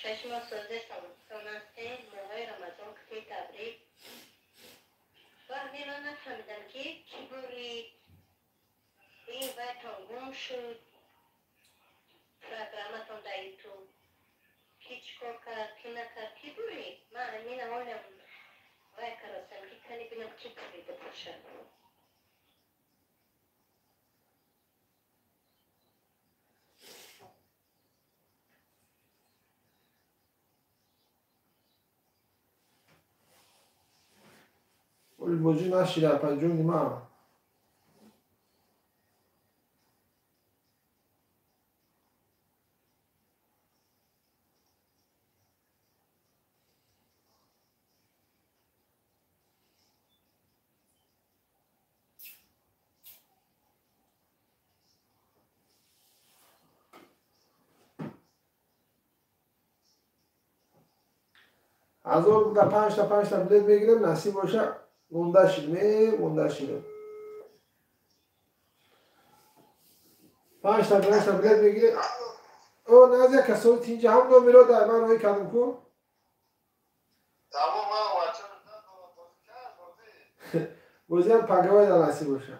Шашмо созде саломатсте, моҳои Рамазон кути табрик. Ва ҳамин нафаҳмидам ки кӣ бурид, ин вайтон гум шуд, программатон дар ютуб. Ки чӣ кор кард, кӣ накард, кӣ бурид? Ман ҳамин ҳолам вай карастам ки кани бинам кӣ бурида бошад. Бозӣ нашида апаҷони ман. 1000 рубл да 5 та билет мегирем, насиб боша, монда шидем, монда шидем. 5 та билет мегирем. О, назия касоли тинҷа ҳам номеро дар ман роҳӣ кардам ку. Бозиам пагавай дар насиб боша.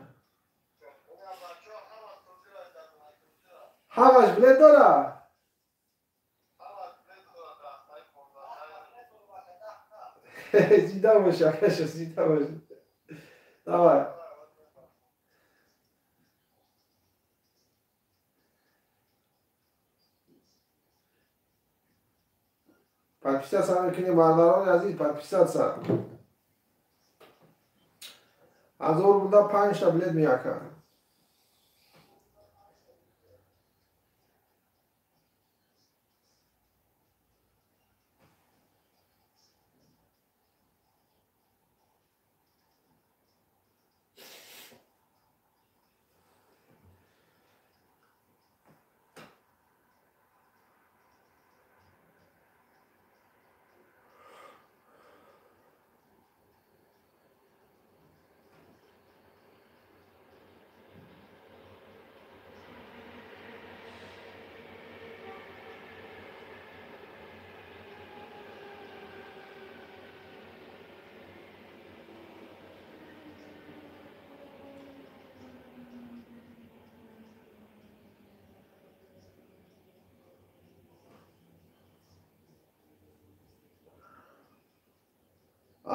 Ҳамаш билет дора? Зинда боши, акаша, зинда боши. Давай. Подписаться мекунем, бародарони азиз, подписаться. 1000 рубл да 5 та билет меяка.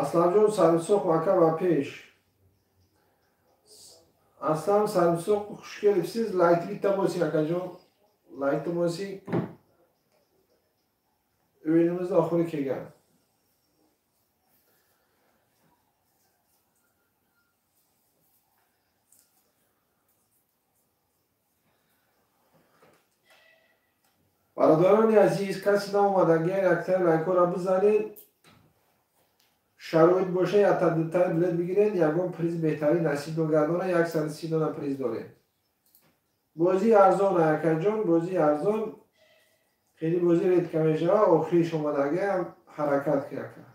Асламҷон Сармисоқ, ака, ба пеш. Аслам Сармисоқ, хуш келибсиз. Лайк bitta bosing, akajon. Laykni bosing. O'yinimiz oxiri kelgan. Бародарони азиз, каси наомадагиан, яктаи лайкҳоро бизанед. Шароит боша, якта дутаи билет бигиред, ягон приз беҳтарин насибтон гардона, 130 дона приз дорем. Бозии арзон, акаҷон, бозии арзон, хеле бозӣ редко мешавад, охириш омадагиам ҳаракат ки, ака.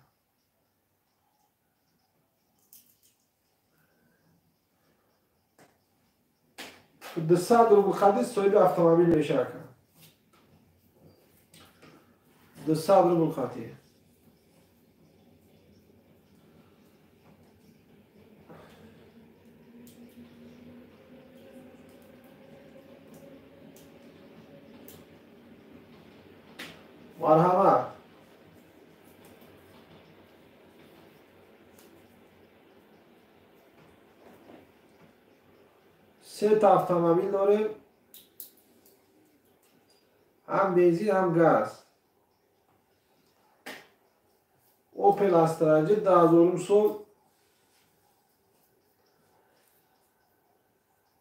200 рубл қади соҳиби автомобил меша, ака. 200 рубл қатӣ. Марҳамат. Сета автомобил дорем. Ҳам бензин, ҳам газ. Opel Astra 2000 сол.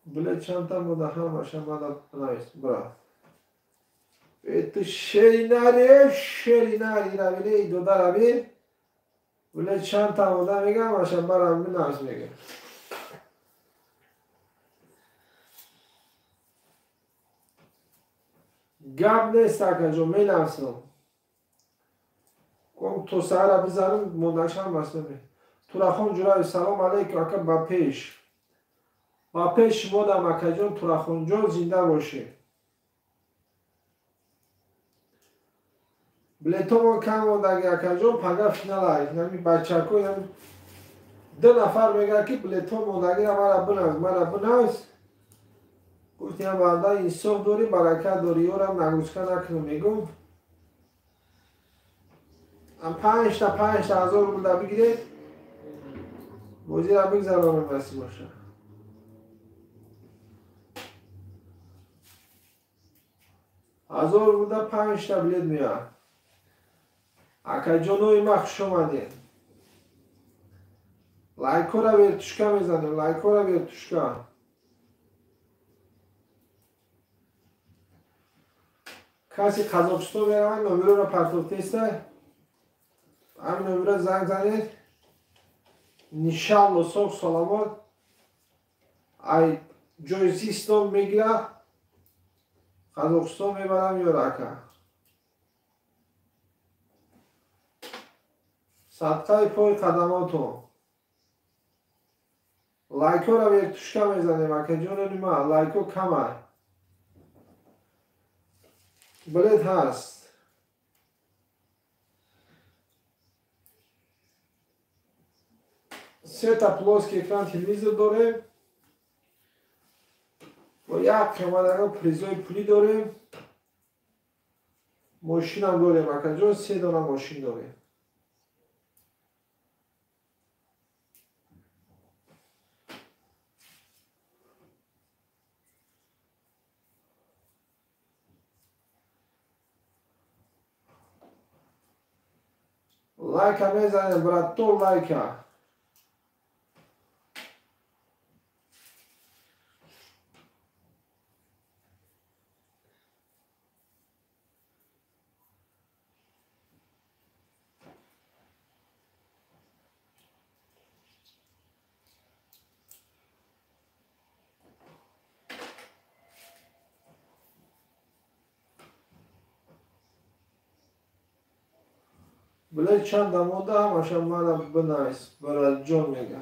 Билет чандта буда, ҳамаша мада навис, брат. Это шеринари, шеринари, равиле, додарави. Билет чандта буда, мегам, ҳамаша барам бинавис мегам. Гап нест, акаҷон, менависам. Ком то саҳара бизанам, мондашам басме. Турахон Ҷураев, салом алейкум, ака, ба пеш. Ба пеш шумодам, акаҷон, Турахонҷон, зинда бошед. Билетомон кам мондаги, акаҷон, пага финала. Инами бачако, инами ду нафар мегӯяд, ки билетҳо мондагиро мара бинавис, мара бинавис. Гуфтем, банда, инсоф дорӣ, баракат дорӣ, ёрам нагрузка накунам, мегум. 5 та 5 та 1000 рубл да бигиред, бозиро бигзаронем, насиб боша. 1000 рубл да 5 та билет меояд. Акаҷонои ма, хуш омадед. Лайкҳоро вертушка мезанем, лайкҳоро вертушка. Каси Қазоқистон меравад, номероро партофтеста, ҳамин номеро занг занед. Иншалло, соғ саломат ай ҷои зистон мегирад, Қазоқистон мебарам ёра, ака. Садқаи пои қадамотон. Лайкҳоро вертушка мезанем, акаҷонони ман, лайкҳо камай. Билет ҳаст. Сета плоский экран телевизор дорем. Бо як қиматаго призои пулӣ дорем. Мошинам дорем, акаҷон, се дона мошин дорем. Лайка мезанем, брато, лайка. Билет чанд дамода ҳамаша мана бинавис, бараҷон мега.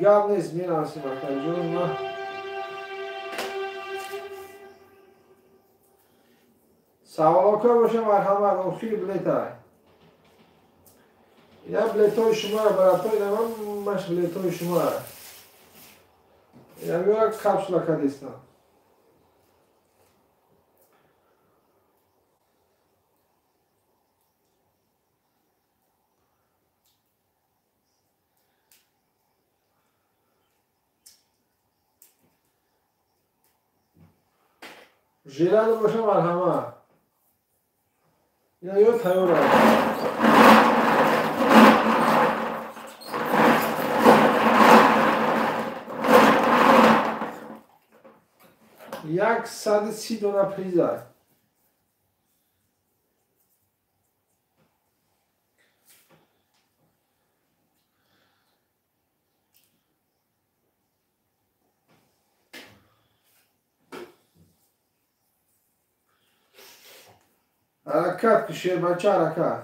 Гап нест, менависем, акаҷон, ма. Саволока боша, марҳамат, охири билетай. Ина билетҳои шуморо, барато, ина ҳамаш билетҳои шуморо. Ина меора капсула кадистам. Жилад боша, марҳамат. Ина ё тайёр аст. 130 дона приз аст. Ҳаракат ки шербача, ҳаракат.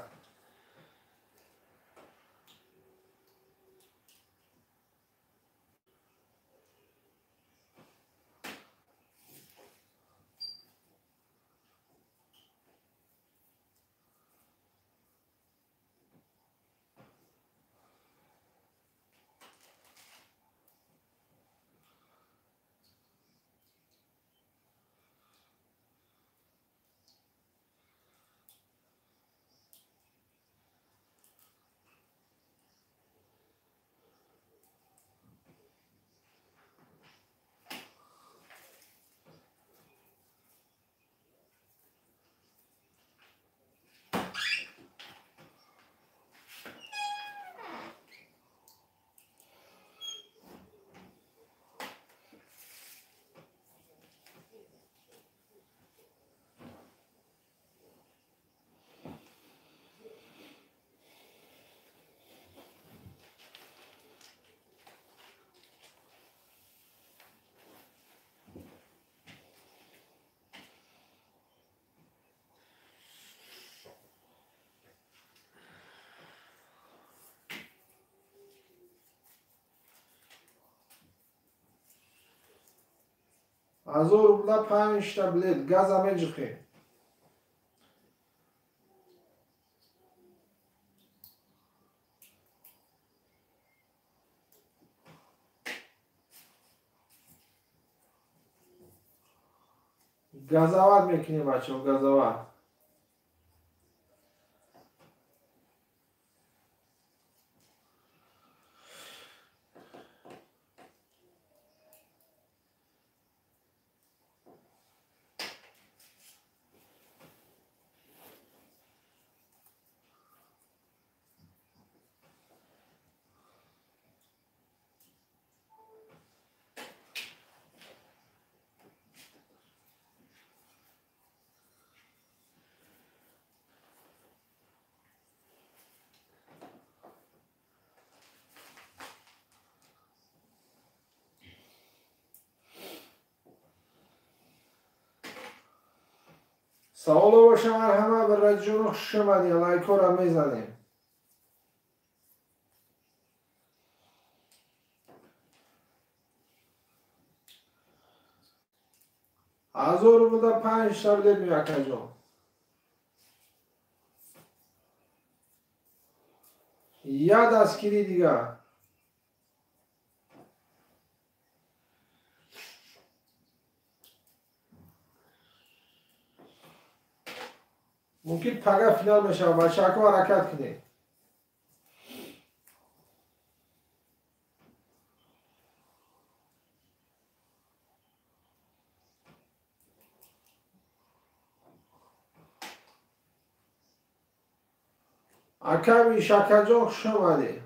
1000 рубла 5 та билет, газа меҷиқем. Газават мекунем, бачаҳо, газават. Саволо боша марҳама, бараҷоно хуш омадед, лайкҳоро мезанем. Ҳазор рублда 5 таблет меакаҷон. Я дастгирӣ дигар. Мумкин пага финал мешавад, бачаҳако ҳаракат кунед. Аками Шакаҷон хуш омадед.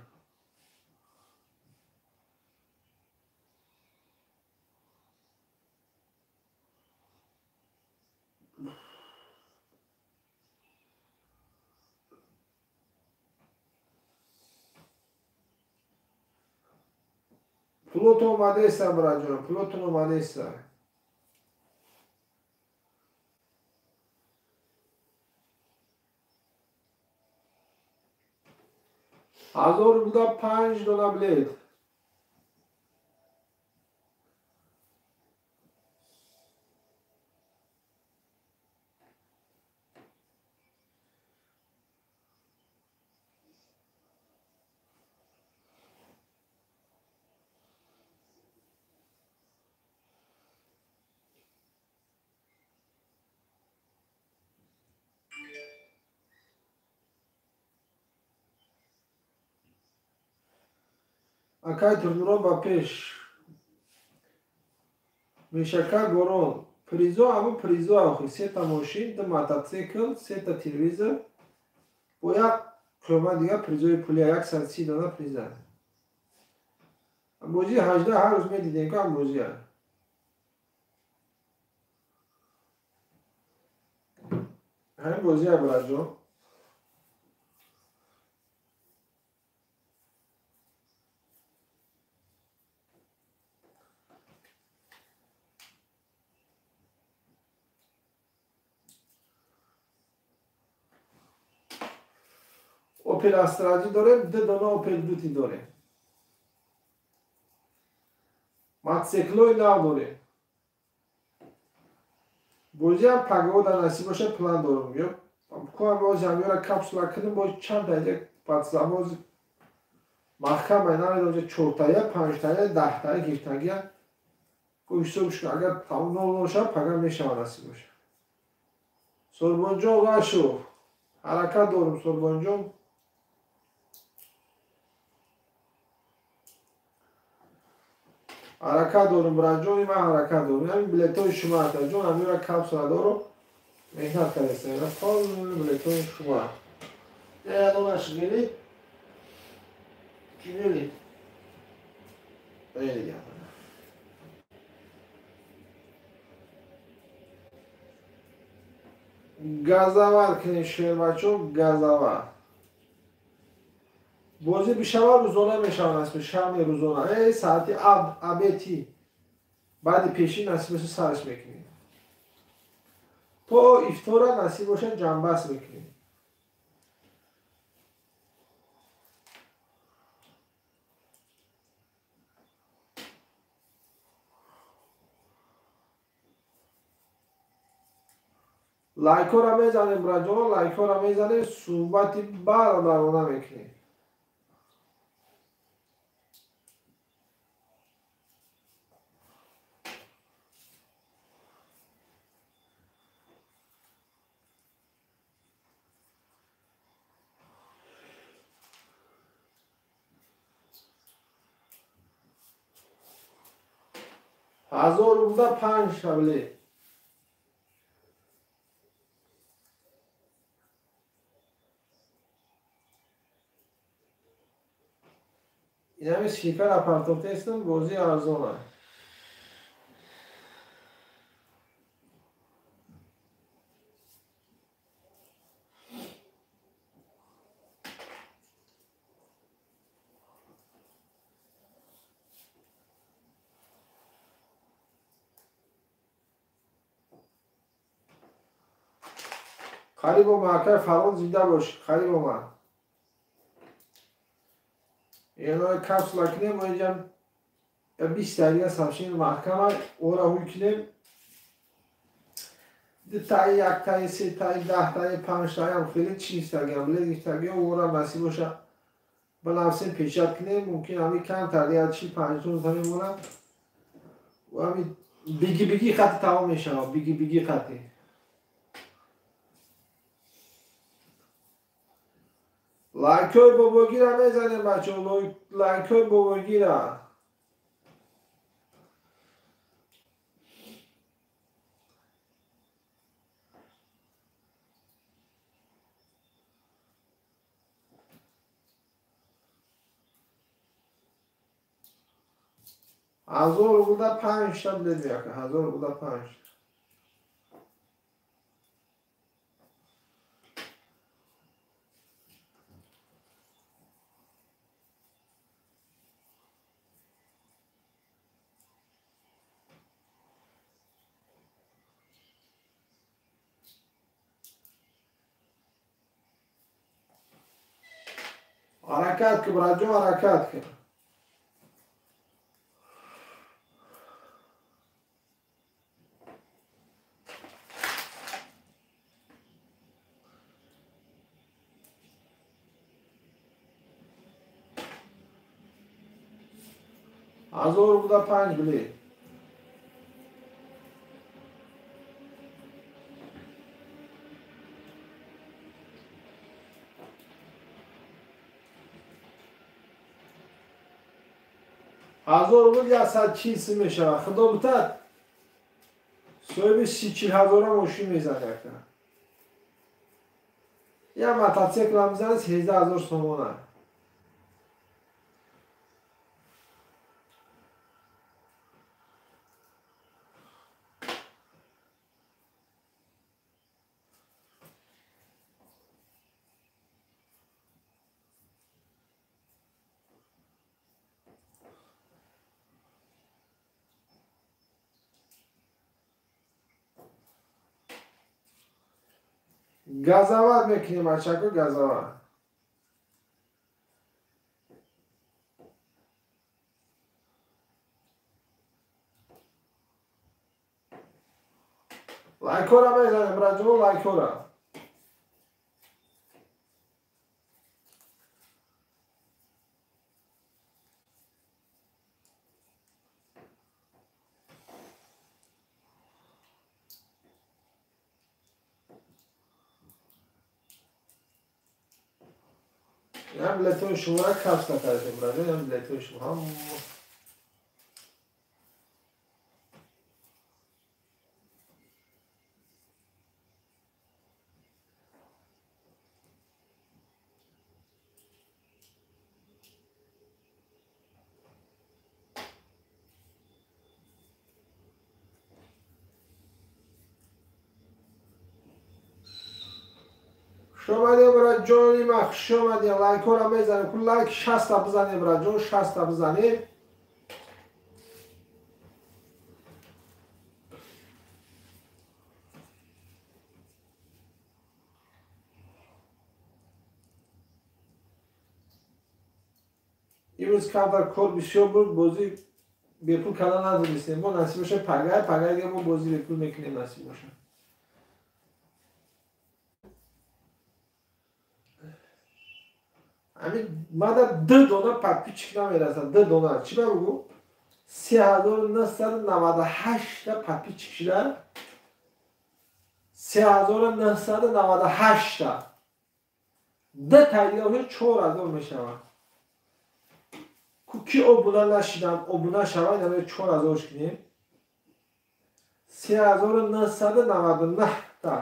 Пулотон омадаеста, бираҷон, пулотон омадаеста. Ҳазор рублда 5 дона билет. Акай турнуро ба пеш. Мешакар борон. Призо аму призо охи. Сета мошин, ду мотоцикл, сета телевизор. Бо як қӯма дигар призои пулия, 130 дона приза. Бозии 18 ҳар рӯз медидем ку ам бозия. Ҳамин бозия бираҷон. Опел Астраҷи дорем, ду дона Опел Дути дорем. Мотоциклҳои нав дорем. Бозиам пагода насиб бошад план дорам. Ё куам боз ҳамёра капсула кунем, боз чанд таиҷа патзамоз маҳкам ай намедонам 4тая, 5тая, 10тая гирифтагия. Ку ҳисобш агар тамом нол шавад, пага мешавад насиб бошад. Сурбонҷон Вашов. Ҳаракат дорам Сурбонҷон. Ҳаракат дорам бираҷони ман, ҳаракат дорам. Ҳамин билетҳои шумо атаҷон, ҳаминро капсула дорам. Меҳнат кардастам. Ина полный билетҳои шумо. Ядонаш гирид. Ки гирид? Газавар кунед шербачо, газавар. Бозӣ бишава рӯзона мешавад насиб, шами рӯзона. Соати абети баъди пешин насиб боша сарш мекунем. То ифтора насиб боша ҷамбас мекунем. Лайкҳоро мезанем бираҷон, лайкҳоро мезанем, суҳбати бародарона мекунем. Ҳазор рубла 5 таблет. Инами сикара партофтестам, бозӣ арзона. Қариб омад, акай Фарҳод, зинда бош, қариб омад. Ино капсула кунем, инҷам 20 дақиқа самшин маҳкама ора ҳуй кунем. Дутаи, яктаи, сетаи, даҳтаи, панҷтаи ам хеле чистагиам, легистагиам ора насиб боша. Банавсем, печат кунем, мумкин ҳами камтар я 45 рӯз мемонад. Ҳами биги биги хати тамом мешавад, биги биги хати. Лайкҳои бобогира мезанем, бачаҳо, лайкҳои бобогира. Ҳазор рубл панҷта билет меяка, 1000 рубл панҷта. Ҳаракат ки, браҷон, ҳаракат ки. 1000 рубл панҷ билет. 1000 рубл 140 сум мешавад. Худо бутад, соҳиби 30-40 ҳазора мошин мезанад якта. Як мотоциклам мезанад 13 000 сомона. Газават мекунем, бачако, газават. Лайкора мезанем, браҷо, лайкора. Ям билетҳои шуморо капс накардем, браҷо, ям билетҳои шумо ҳам. Хуш омадем, браҷони ма, хуш омадем. Лайкҳоро мезанем. Ку лайк 60-та бизанем, браҷон, 60-та бизанем. Имрӯз камтар кор бисёр буд, бозӣ бепул карда надонистем. Мо насиб боша пагай, пагай дига мо бозӣ бепул мекунем, насиб боша. Ҳамин мада ду дона подписчик намерасад, ду дона. Чӣ ба бугӯ? 3998-та подписчик шуда, 3998-та. Ду тай дига боша 4000 мешавад. Ку ки обуна нашидам, обуна шавад, ҳамин 4000 кунем. 3999-та.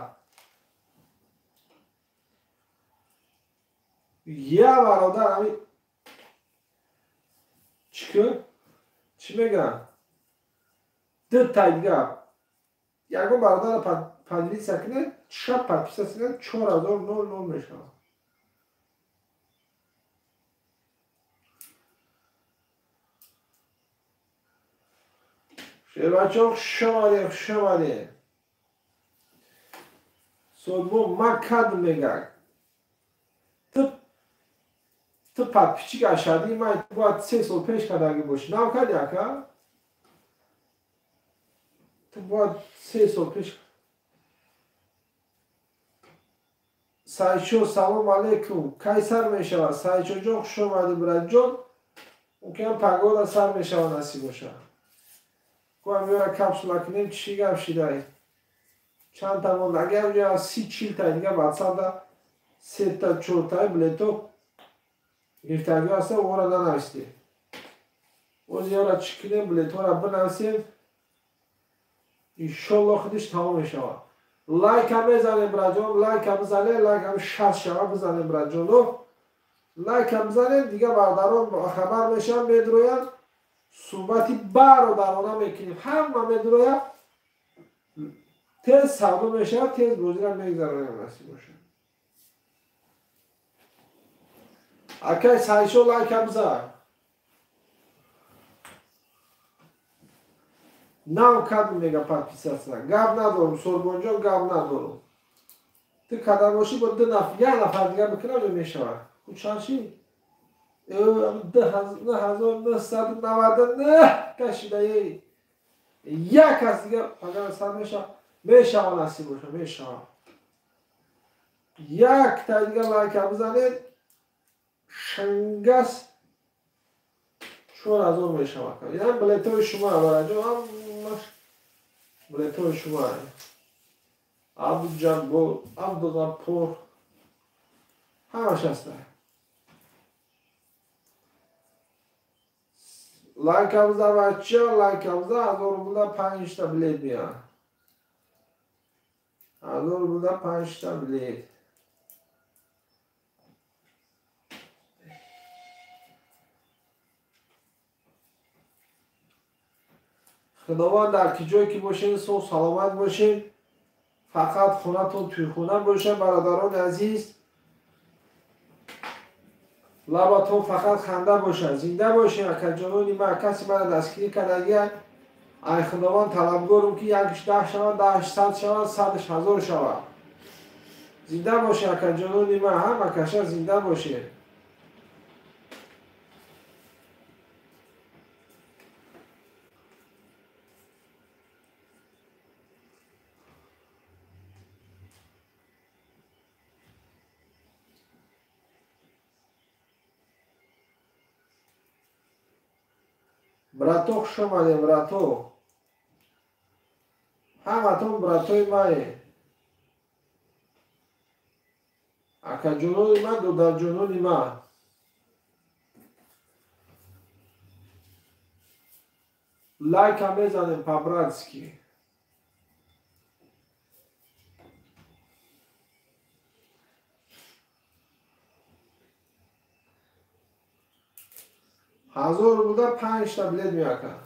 Я бародар, ҳамин чӣ кун? Чӣ мегӯям? Ду тай дига. Ягон бародарро поделиться кунед, шаб подписаться кунед, 4000 мешавад. Шербачо, хуш омадед, хуш омадед. Сорбон ман кадм мега. Ту подписчик ашадӣ, ман бояд 3 сол пеш кардагӣ бошӣ. Нав кардӣ ака? Ту бояд 3 сол пеш. Сайчо, салом алейкум. Кай сар мешавад? Сайчо ҷон, хуш омадӣ, братҷон. Мумкин пагода сар мешавад, насиб бошад. Гӯям ёра капсула кунем, чӣ гап шидай? Чанд та монда? Агар ҷа 30-40 та дига ватсапда 3 та 4 таи билето гирифтагиҳо ҳаста, ора нанавистем. Боз ёра чӣ кунем, билетҳоро бинависем, иншолло худиш тамом мешавад. Лайка мезанем, братҷон, лайка бизанем, лайкам 60 шава бизанем, братҷоно. Лайка бизанем, дига бародарон хабар мешаванд, медроянд, суҳбати бародарона мекунем. Ҳама медрояд, тез савдо мешавад, тез бозира мегзаронем, насиб бошад. Акай Сайшо, лайка бизан. Нав кадм мега подписаться. Гап надорум, Сорбонҷон, гап надорум. Ту када бошӣ, бо ду нафар, як нафар дига бикунам, мешавад. Хуб, чанд шид? 9999 кашида. Як кас дига пагар сар мешавад. Мешавад, насиб боша, мешавад. Як та дига лайка бизанед, шангас 4000 мешавад. Ин билетҳои шумо, бараҷон, ҳамаш билетҳои шумо. Абдуҷаббор, Абдуғаппор, ҳамаш ҳаста. Лайка бизан, бача, лайка бизан, 1000 рублда 5 та билет меяд. 1000 рублда 5 та билет. Худованд дар ки ҷое ки бошед, соҳ саломат бошед, фақат хонатон тӯйхона бошад, бародарони азиз, лабатон фақат ханда бошад, зинда бошед, акаҷонони ман. Касе мара дастгирӣ кардагия, ай худованд талабгорум, ки якш 10 шавад, 10-ш 100 шавад, 100-ш 1000 шавад. Зинда бошед, акаҷонони ман, ҳама каша зинда бошед. Брато, хуш омадем, брато. Ҳаматон братои мае. Акаҷонони ман, додарҷонони ман. Лайка мезанем по-братски. 1000 рублда 5 та билет меака.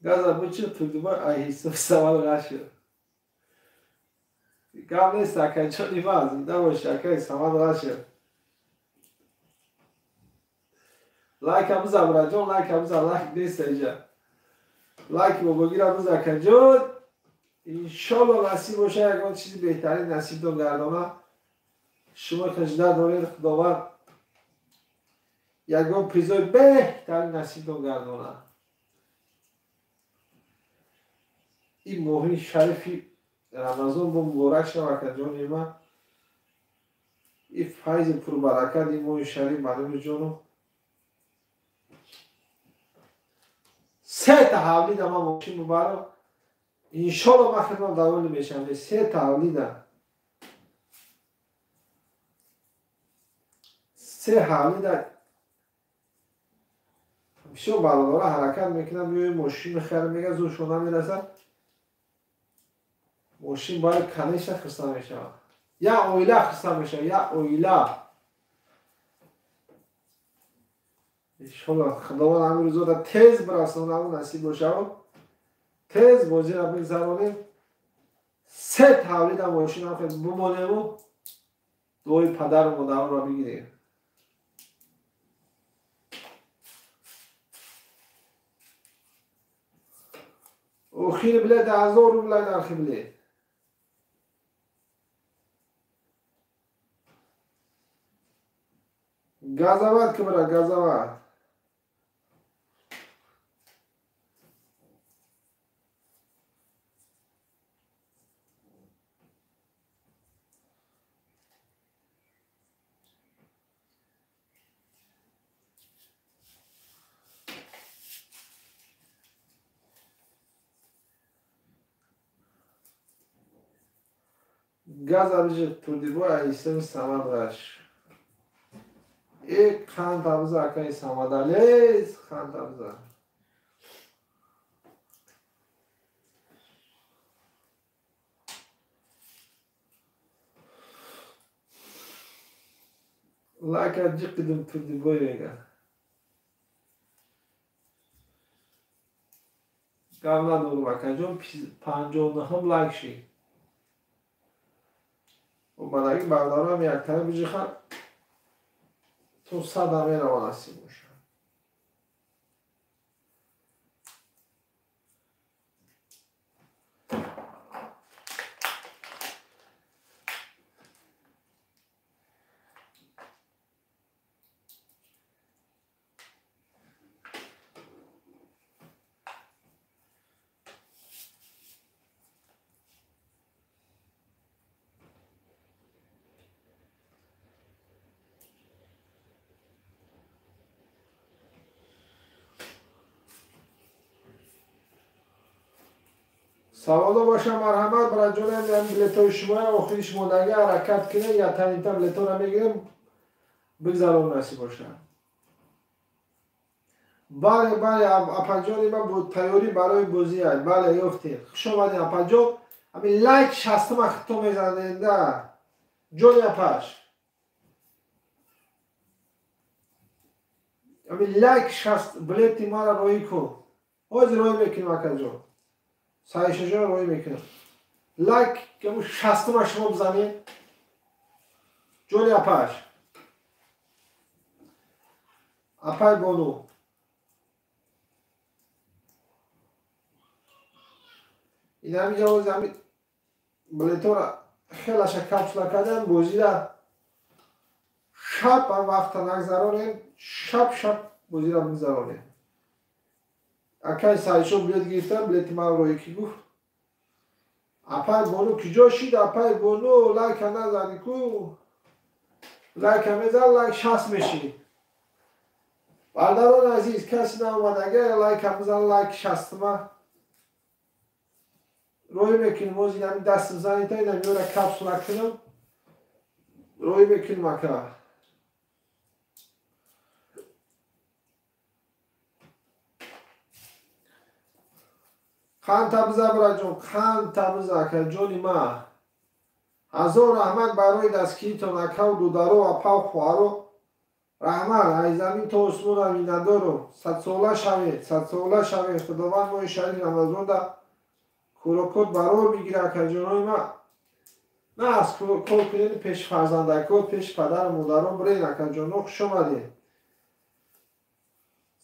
Газа бичи тугма ай ҳисоб савол ғашир. Гап нест, акайҷони ман, зинда боши, акай Самад ғашир. Лайка бизан, браҷон, лайка бизан, лайк нест инҷа. Лайк бобогира бизан, акайҷон. Иншолло насиб боша, ягон чизи беҳтарин насибтон гардона. Шумо хиждат доред, Худованд ягон призои беҳтарин насибтон гардона. Ин моҳи шарифи Рамазон бо муборак шава, акаҷони ман. Ин файзи пурбаракат, ин моҳи шариф, маълуми ҷону. Сета ҳавлида ман мошин бубарам, иншолло ман хидмат доволӣ мешавам. Сета ҳавлида, се ҳавлида бисёр бародаро ҳаракат мекунам, меои мошин мехарам, мега зуршон намерасад. Мошин бояд, конечно, хирсанд мешавад. Як оила хирсанд мешавад, як оила. Иншолло Худованд ҳамин рӯзода тез бирасонаму насиб бошаву тез бозиро бигзаронем. Се тавлида мошинам хел бимонему дуои падару модаронро бигирем. Охири билет 1000 рубл нархи билет. Газават ки бира, газават. Газа биҷи Турдибой айсим Самад ғаш. Э қанд абза акаи Самадалез, қанд абза. Лайка ҷиқидим Турдибой мега. Гап надорум акаҷон, 59 лайк шид. Омадаги бародарам яктара биҷихан то 100 мерава насиб бошад. Саволо боша, марҳамат, бараҷонам, ям билетҳои шумоя охири шумодаги ҳаракат кунед, я танита билетҳоро мегирем, бигзарон насиб боша. Бале, бале, апаҷони ман тайёрӣ барои бозӣ аст. Бале, ёфтем. Хуш омадед, апаҷон. Ҳамин лайк 60-ма хито мезанед, да. Ҷони апаш. Ҳамин лайк 60 билети маро роӣ кун. Ҳозир роӣ мекунем, акаҷон. Саишаҷон роӣ мекунам. Лайк 60-ма шумо бизанед. Ҷони апаш. Апай бону. Ин ҳамин ҷавози ҳамин билетҳоро хелаша капсула кардам, бозира шаб ҳам вақта нагзаронем, шаб шаб бозира бигзаронем. Акай Саидшо билет гирифтам, билети ман роӣ ки гуфт. Апай бону куҷо шид? Апай бону лайка назадӣ ку? Лайка мезад, лайк 60 мешид. Бародарони азиз, касе наомад, агар лайка бизан, лайк 60-ма роӣ мекунем. Ҳозир ҳамин даст бизанед, ина миёра капсула кунам, роӣ мекунем ака. Қанд табиза бираҷон, қанд табиза акаҷони ма. Ҳазор раҳмат барои дастгиритон акаву дударо, апаву хоҳаро. Раҳмат, ай замин то осмона миннатдорум. Садсола шавед, садсола шавед. Худованд моҳи шариф Рамазонда кӯрокот барор бигира акаҷонои ма. На аз кор кунед пеши фарзандакот, пеши падару модарон бирен акаҷоно, хуш омадед.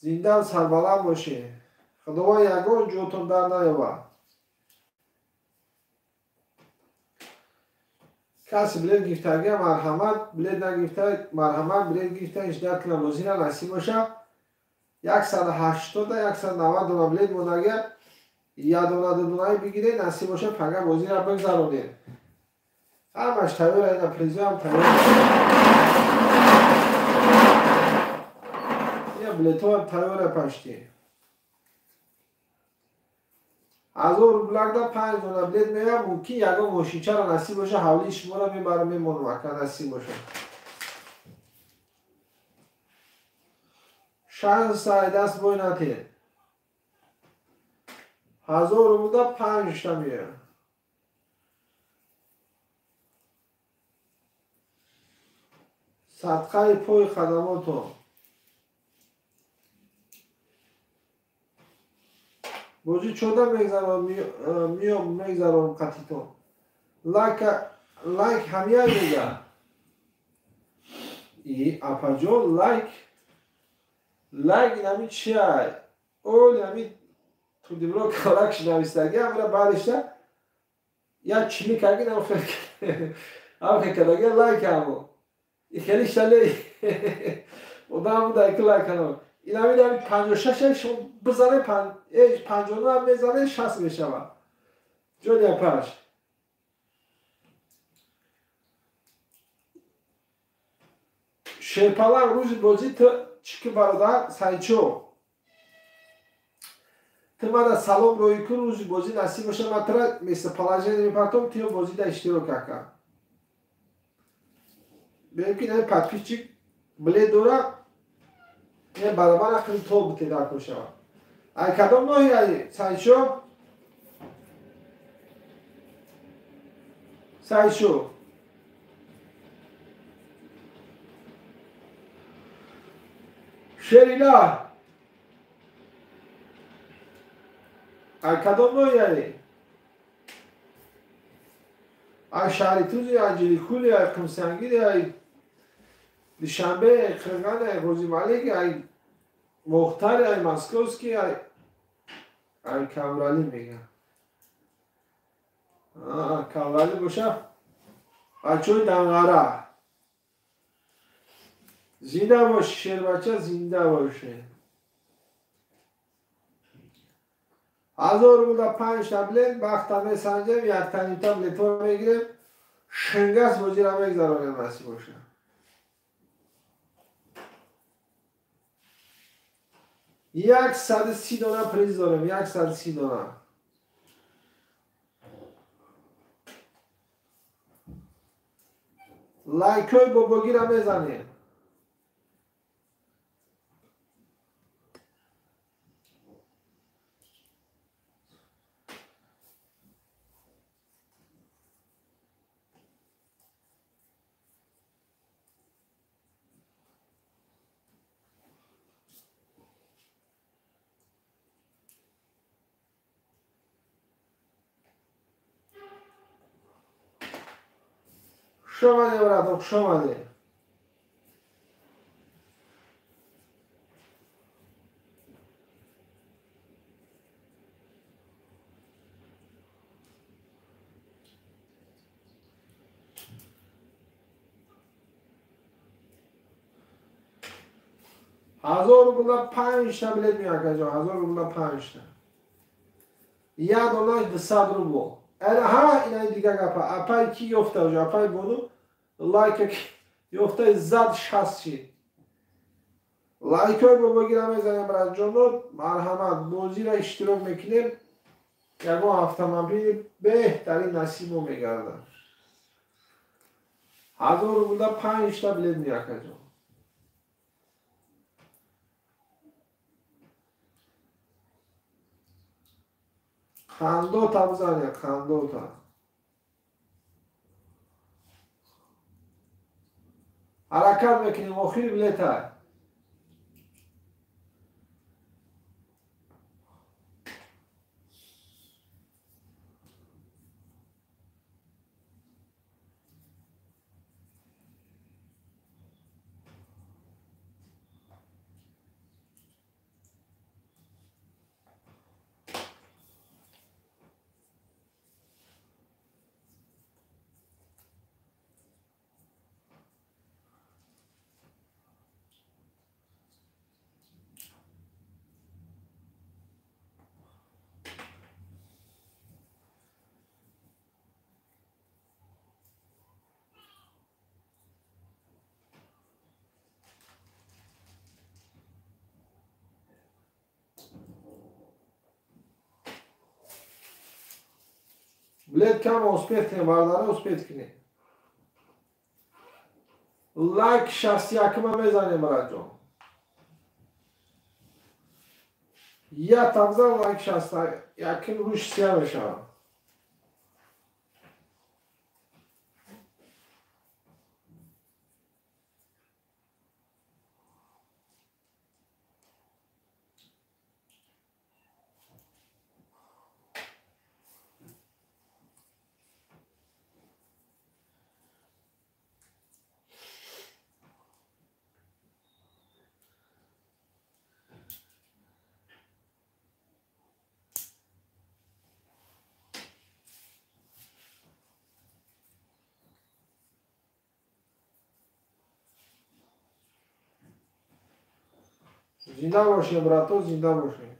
Зиндаву сарбаланд бошед. Худованд ягон ҷотон дар наёбад. Каси билет гирифтагия марҳамат, билет нагирифта марҳамат, билет гирифта иждат кунам бозира насиб боша. 180 190 дона билет мондагия, як дона ду донаи бигиред, насиб боша пага бозира бигзаронем. Ҳамаш тайёра, ина призоам тайёр. Ина билетҳоам тайёра пашти. 1000 рублакда 5 дона билет меояд, мумкин ягон мошинчаро насиб боша, ҳавлии шуморо мебарам, мемонам, ака насиб боша. Шанс ай даст бой натиҳед. 1000 рублда 5 та меояд. Садқаи пои хадамотон. Бозӣ чода мегзарон, миём мегзарон қатитон. Лайк ҳамия мега. И апаҷон лайк инами чиай? Ол инами тудибро калакш навистаги, амра баъдишта я чили карги нам хел кадаги лайк ҳамо. И хеле штале одам буда ки лайк ҳамо. Инами 56 шумо бизане 59 ҳам мезане 60 мешавад. Ҷони апаш. Шерпаланг рӯзи бозӣ ту чӣ ки бародар Сайчо. Ту мана салом рӯй кун, рӯзи бозӣ насиб боша, ман тура местоположение мепартом, ту бозида иштирок ака. Бибин ки ин подписчик билет дора, ин баробар ақли то битедар кушава. Ай кадом ноҳияи Сайчо? Сайчо. Шерила. Ай кадом ноҳияи? Ай шаҳри Тузи, ай Ҷиликули, ай Қумсангири, ай Душанбе, ай Қирғани, ай Ғозималик, ай Мохтари, ай Московский, ай Кавралӣ мегӯям. Кавралӣ боша бачаҳои Данғара. Зинда боши шербача, зинда боши. 1000 рубла 5 та билет, бахта месанҷем, яктанита билетҳо мегирем, шингас бозиро мегзаронем насиб боша. 130 дона приз дорем, 130 дона. Лайкҳои бобогиро мезанем. Хуш омадед, братон, хуш омадед. 1000 рубла 5 та билет меояд, акаҷон, 1000 рубла 5 та. Як доллар 200 рубл. Ҳа, инаи дигар гапа. Апай ки ёфта уже, апай бону лайка ёфта зад 60 шид. Лайкҳои бобогира мезанем, братҷоно, марҳамат, бозиро иштирок мекунем. Ягон автомобили беҳтарин насиб мо мегардад. 1000 рубла 5 та билет меояд, акаҷон. Хандота бизанед, хандота. Ҳаракат мекунем, охири билета. Билет кам, успеть кунем, бардара, успеть кунем. Лайк 61-ма мезанем, браҷон. Я тамза лайк 61 рӯш сия мешавам. Зинда бошем, брато, зинда бошем.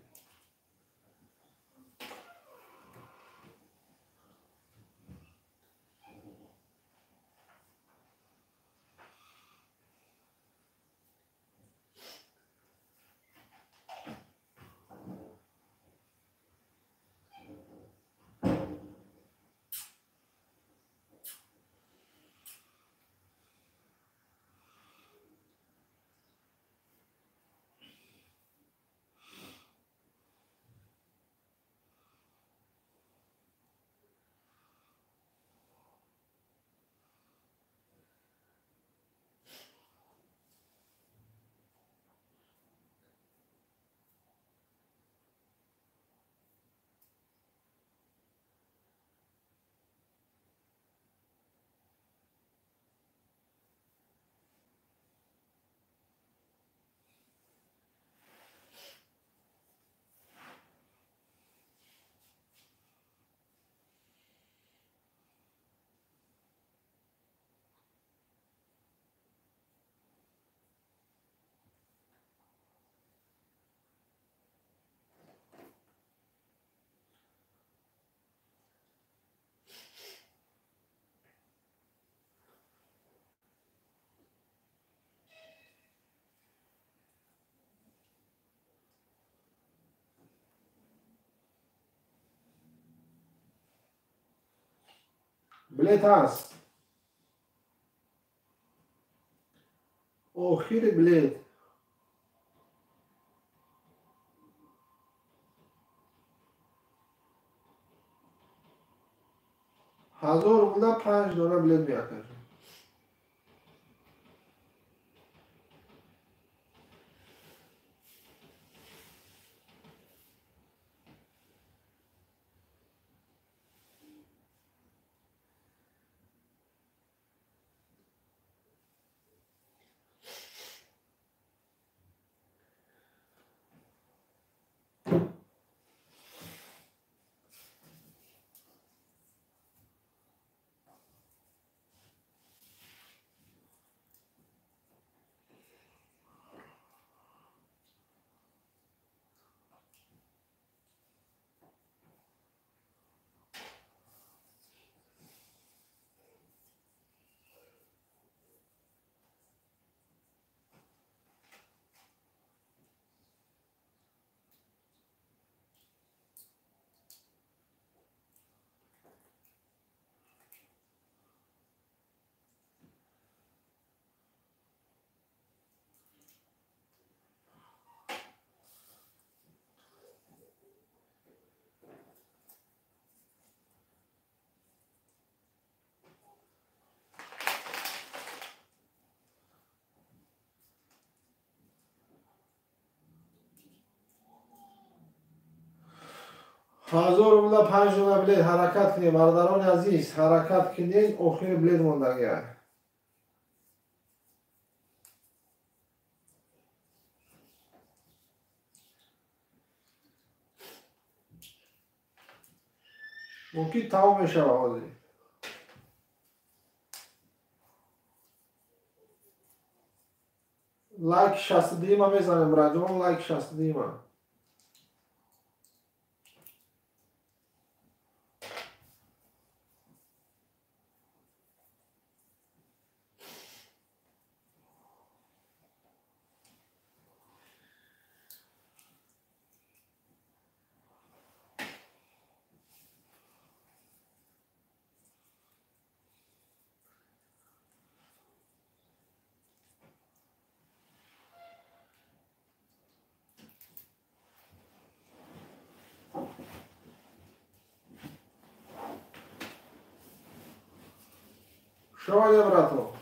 Билет ҳаст. Охири билет. 1000 рубла 5 дона билет меакажам. 1000 рубла 5 дона билет. Ҳаракат кунем, бародарони азиз, ҳаракат кунем, охири билет мондагия. Мумкин тамом мешава ҳозир. Лайк 62-ма мезанем, браҷон, лайк 62-ма. Шомаде, брато.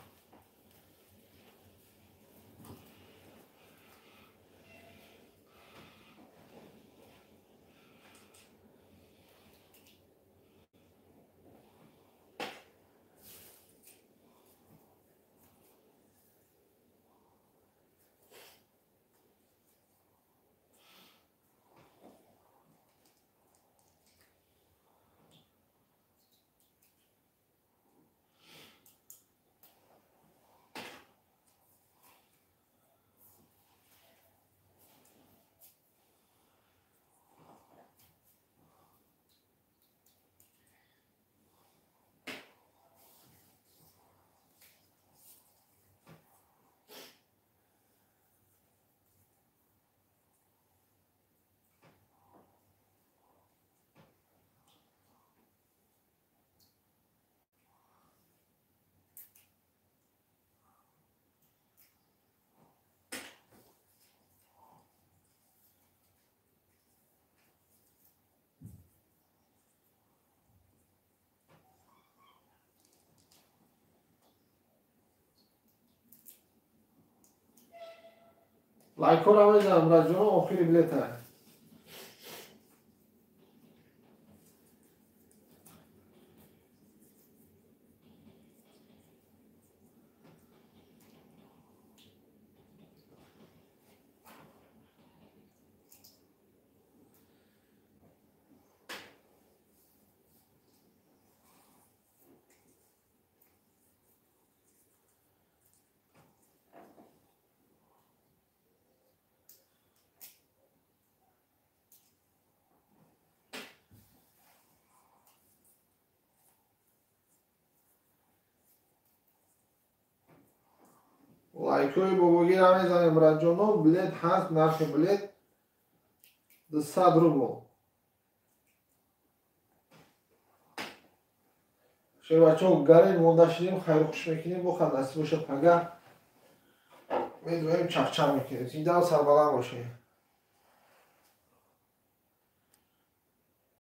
Лайкҳоро мезанам, раҷоно, охири билета. Лайкҳои бобогира мезанем, раҷоно. Билет ҳаст, нархи билет 200 рубл. Шербачаҳо, гарем монда шидем, хайру хуш мекунем, боха насиб боша, пага медоем, чахчах мекунем. Зиндаам, сарбаланд бошед.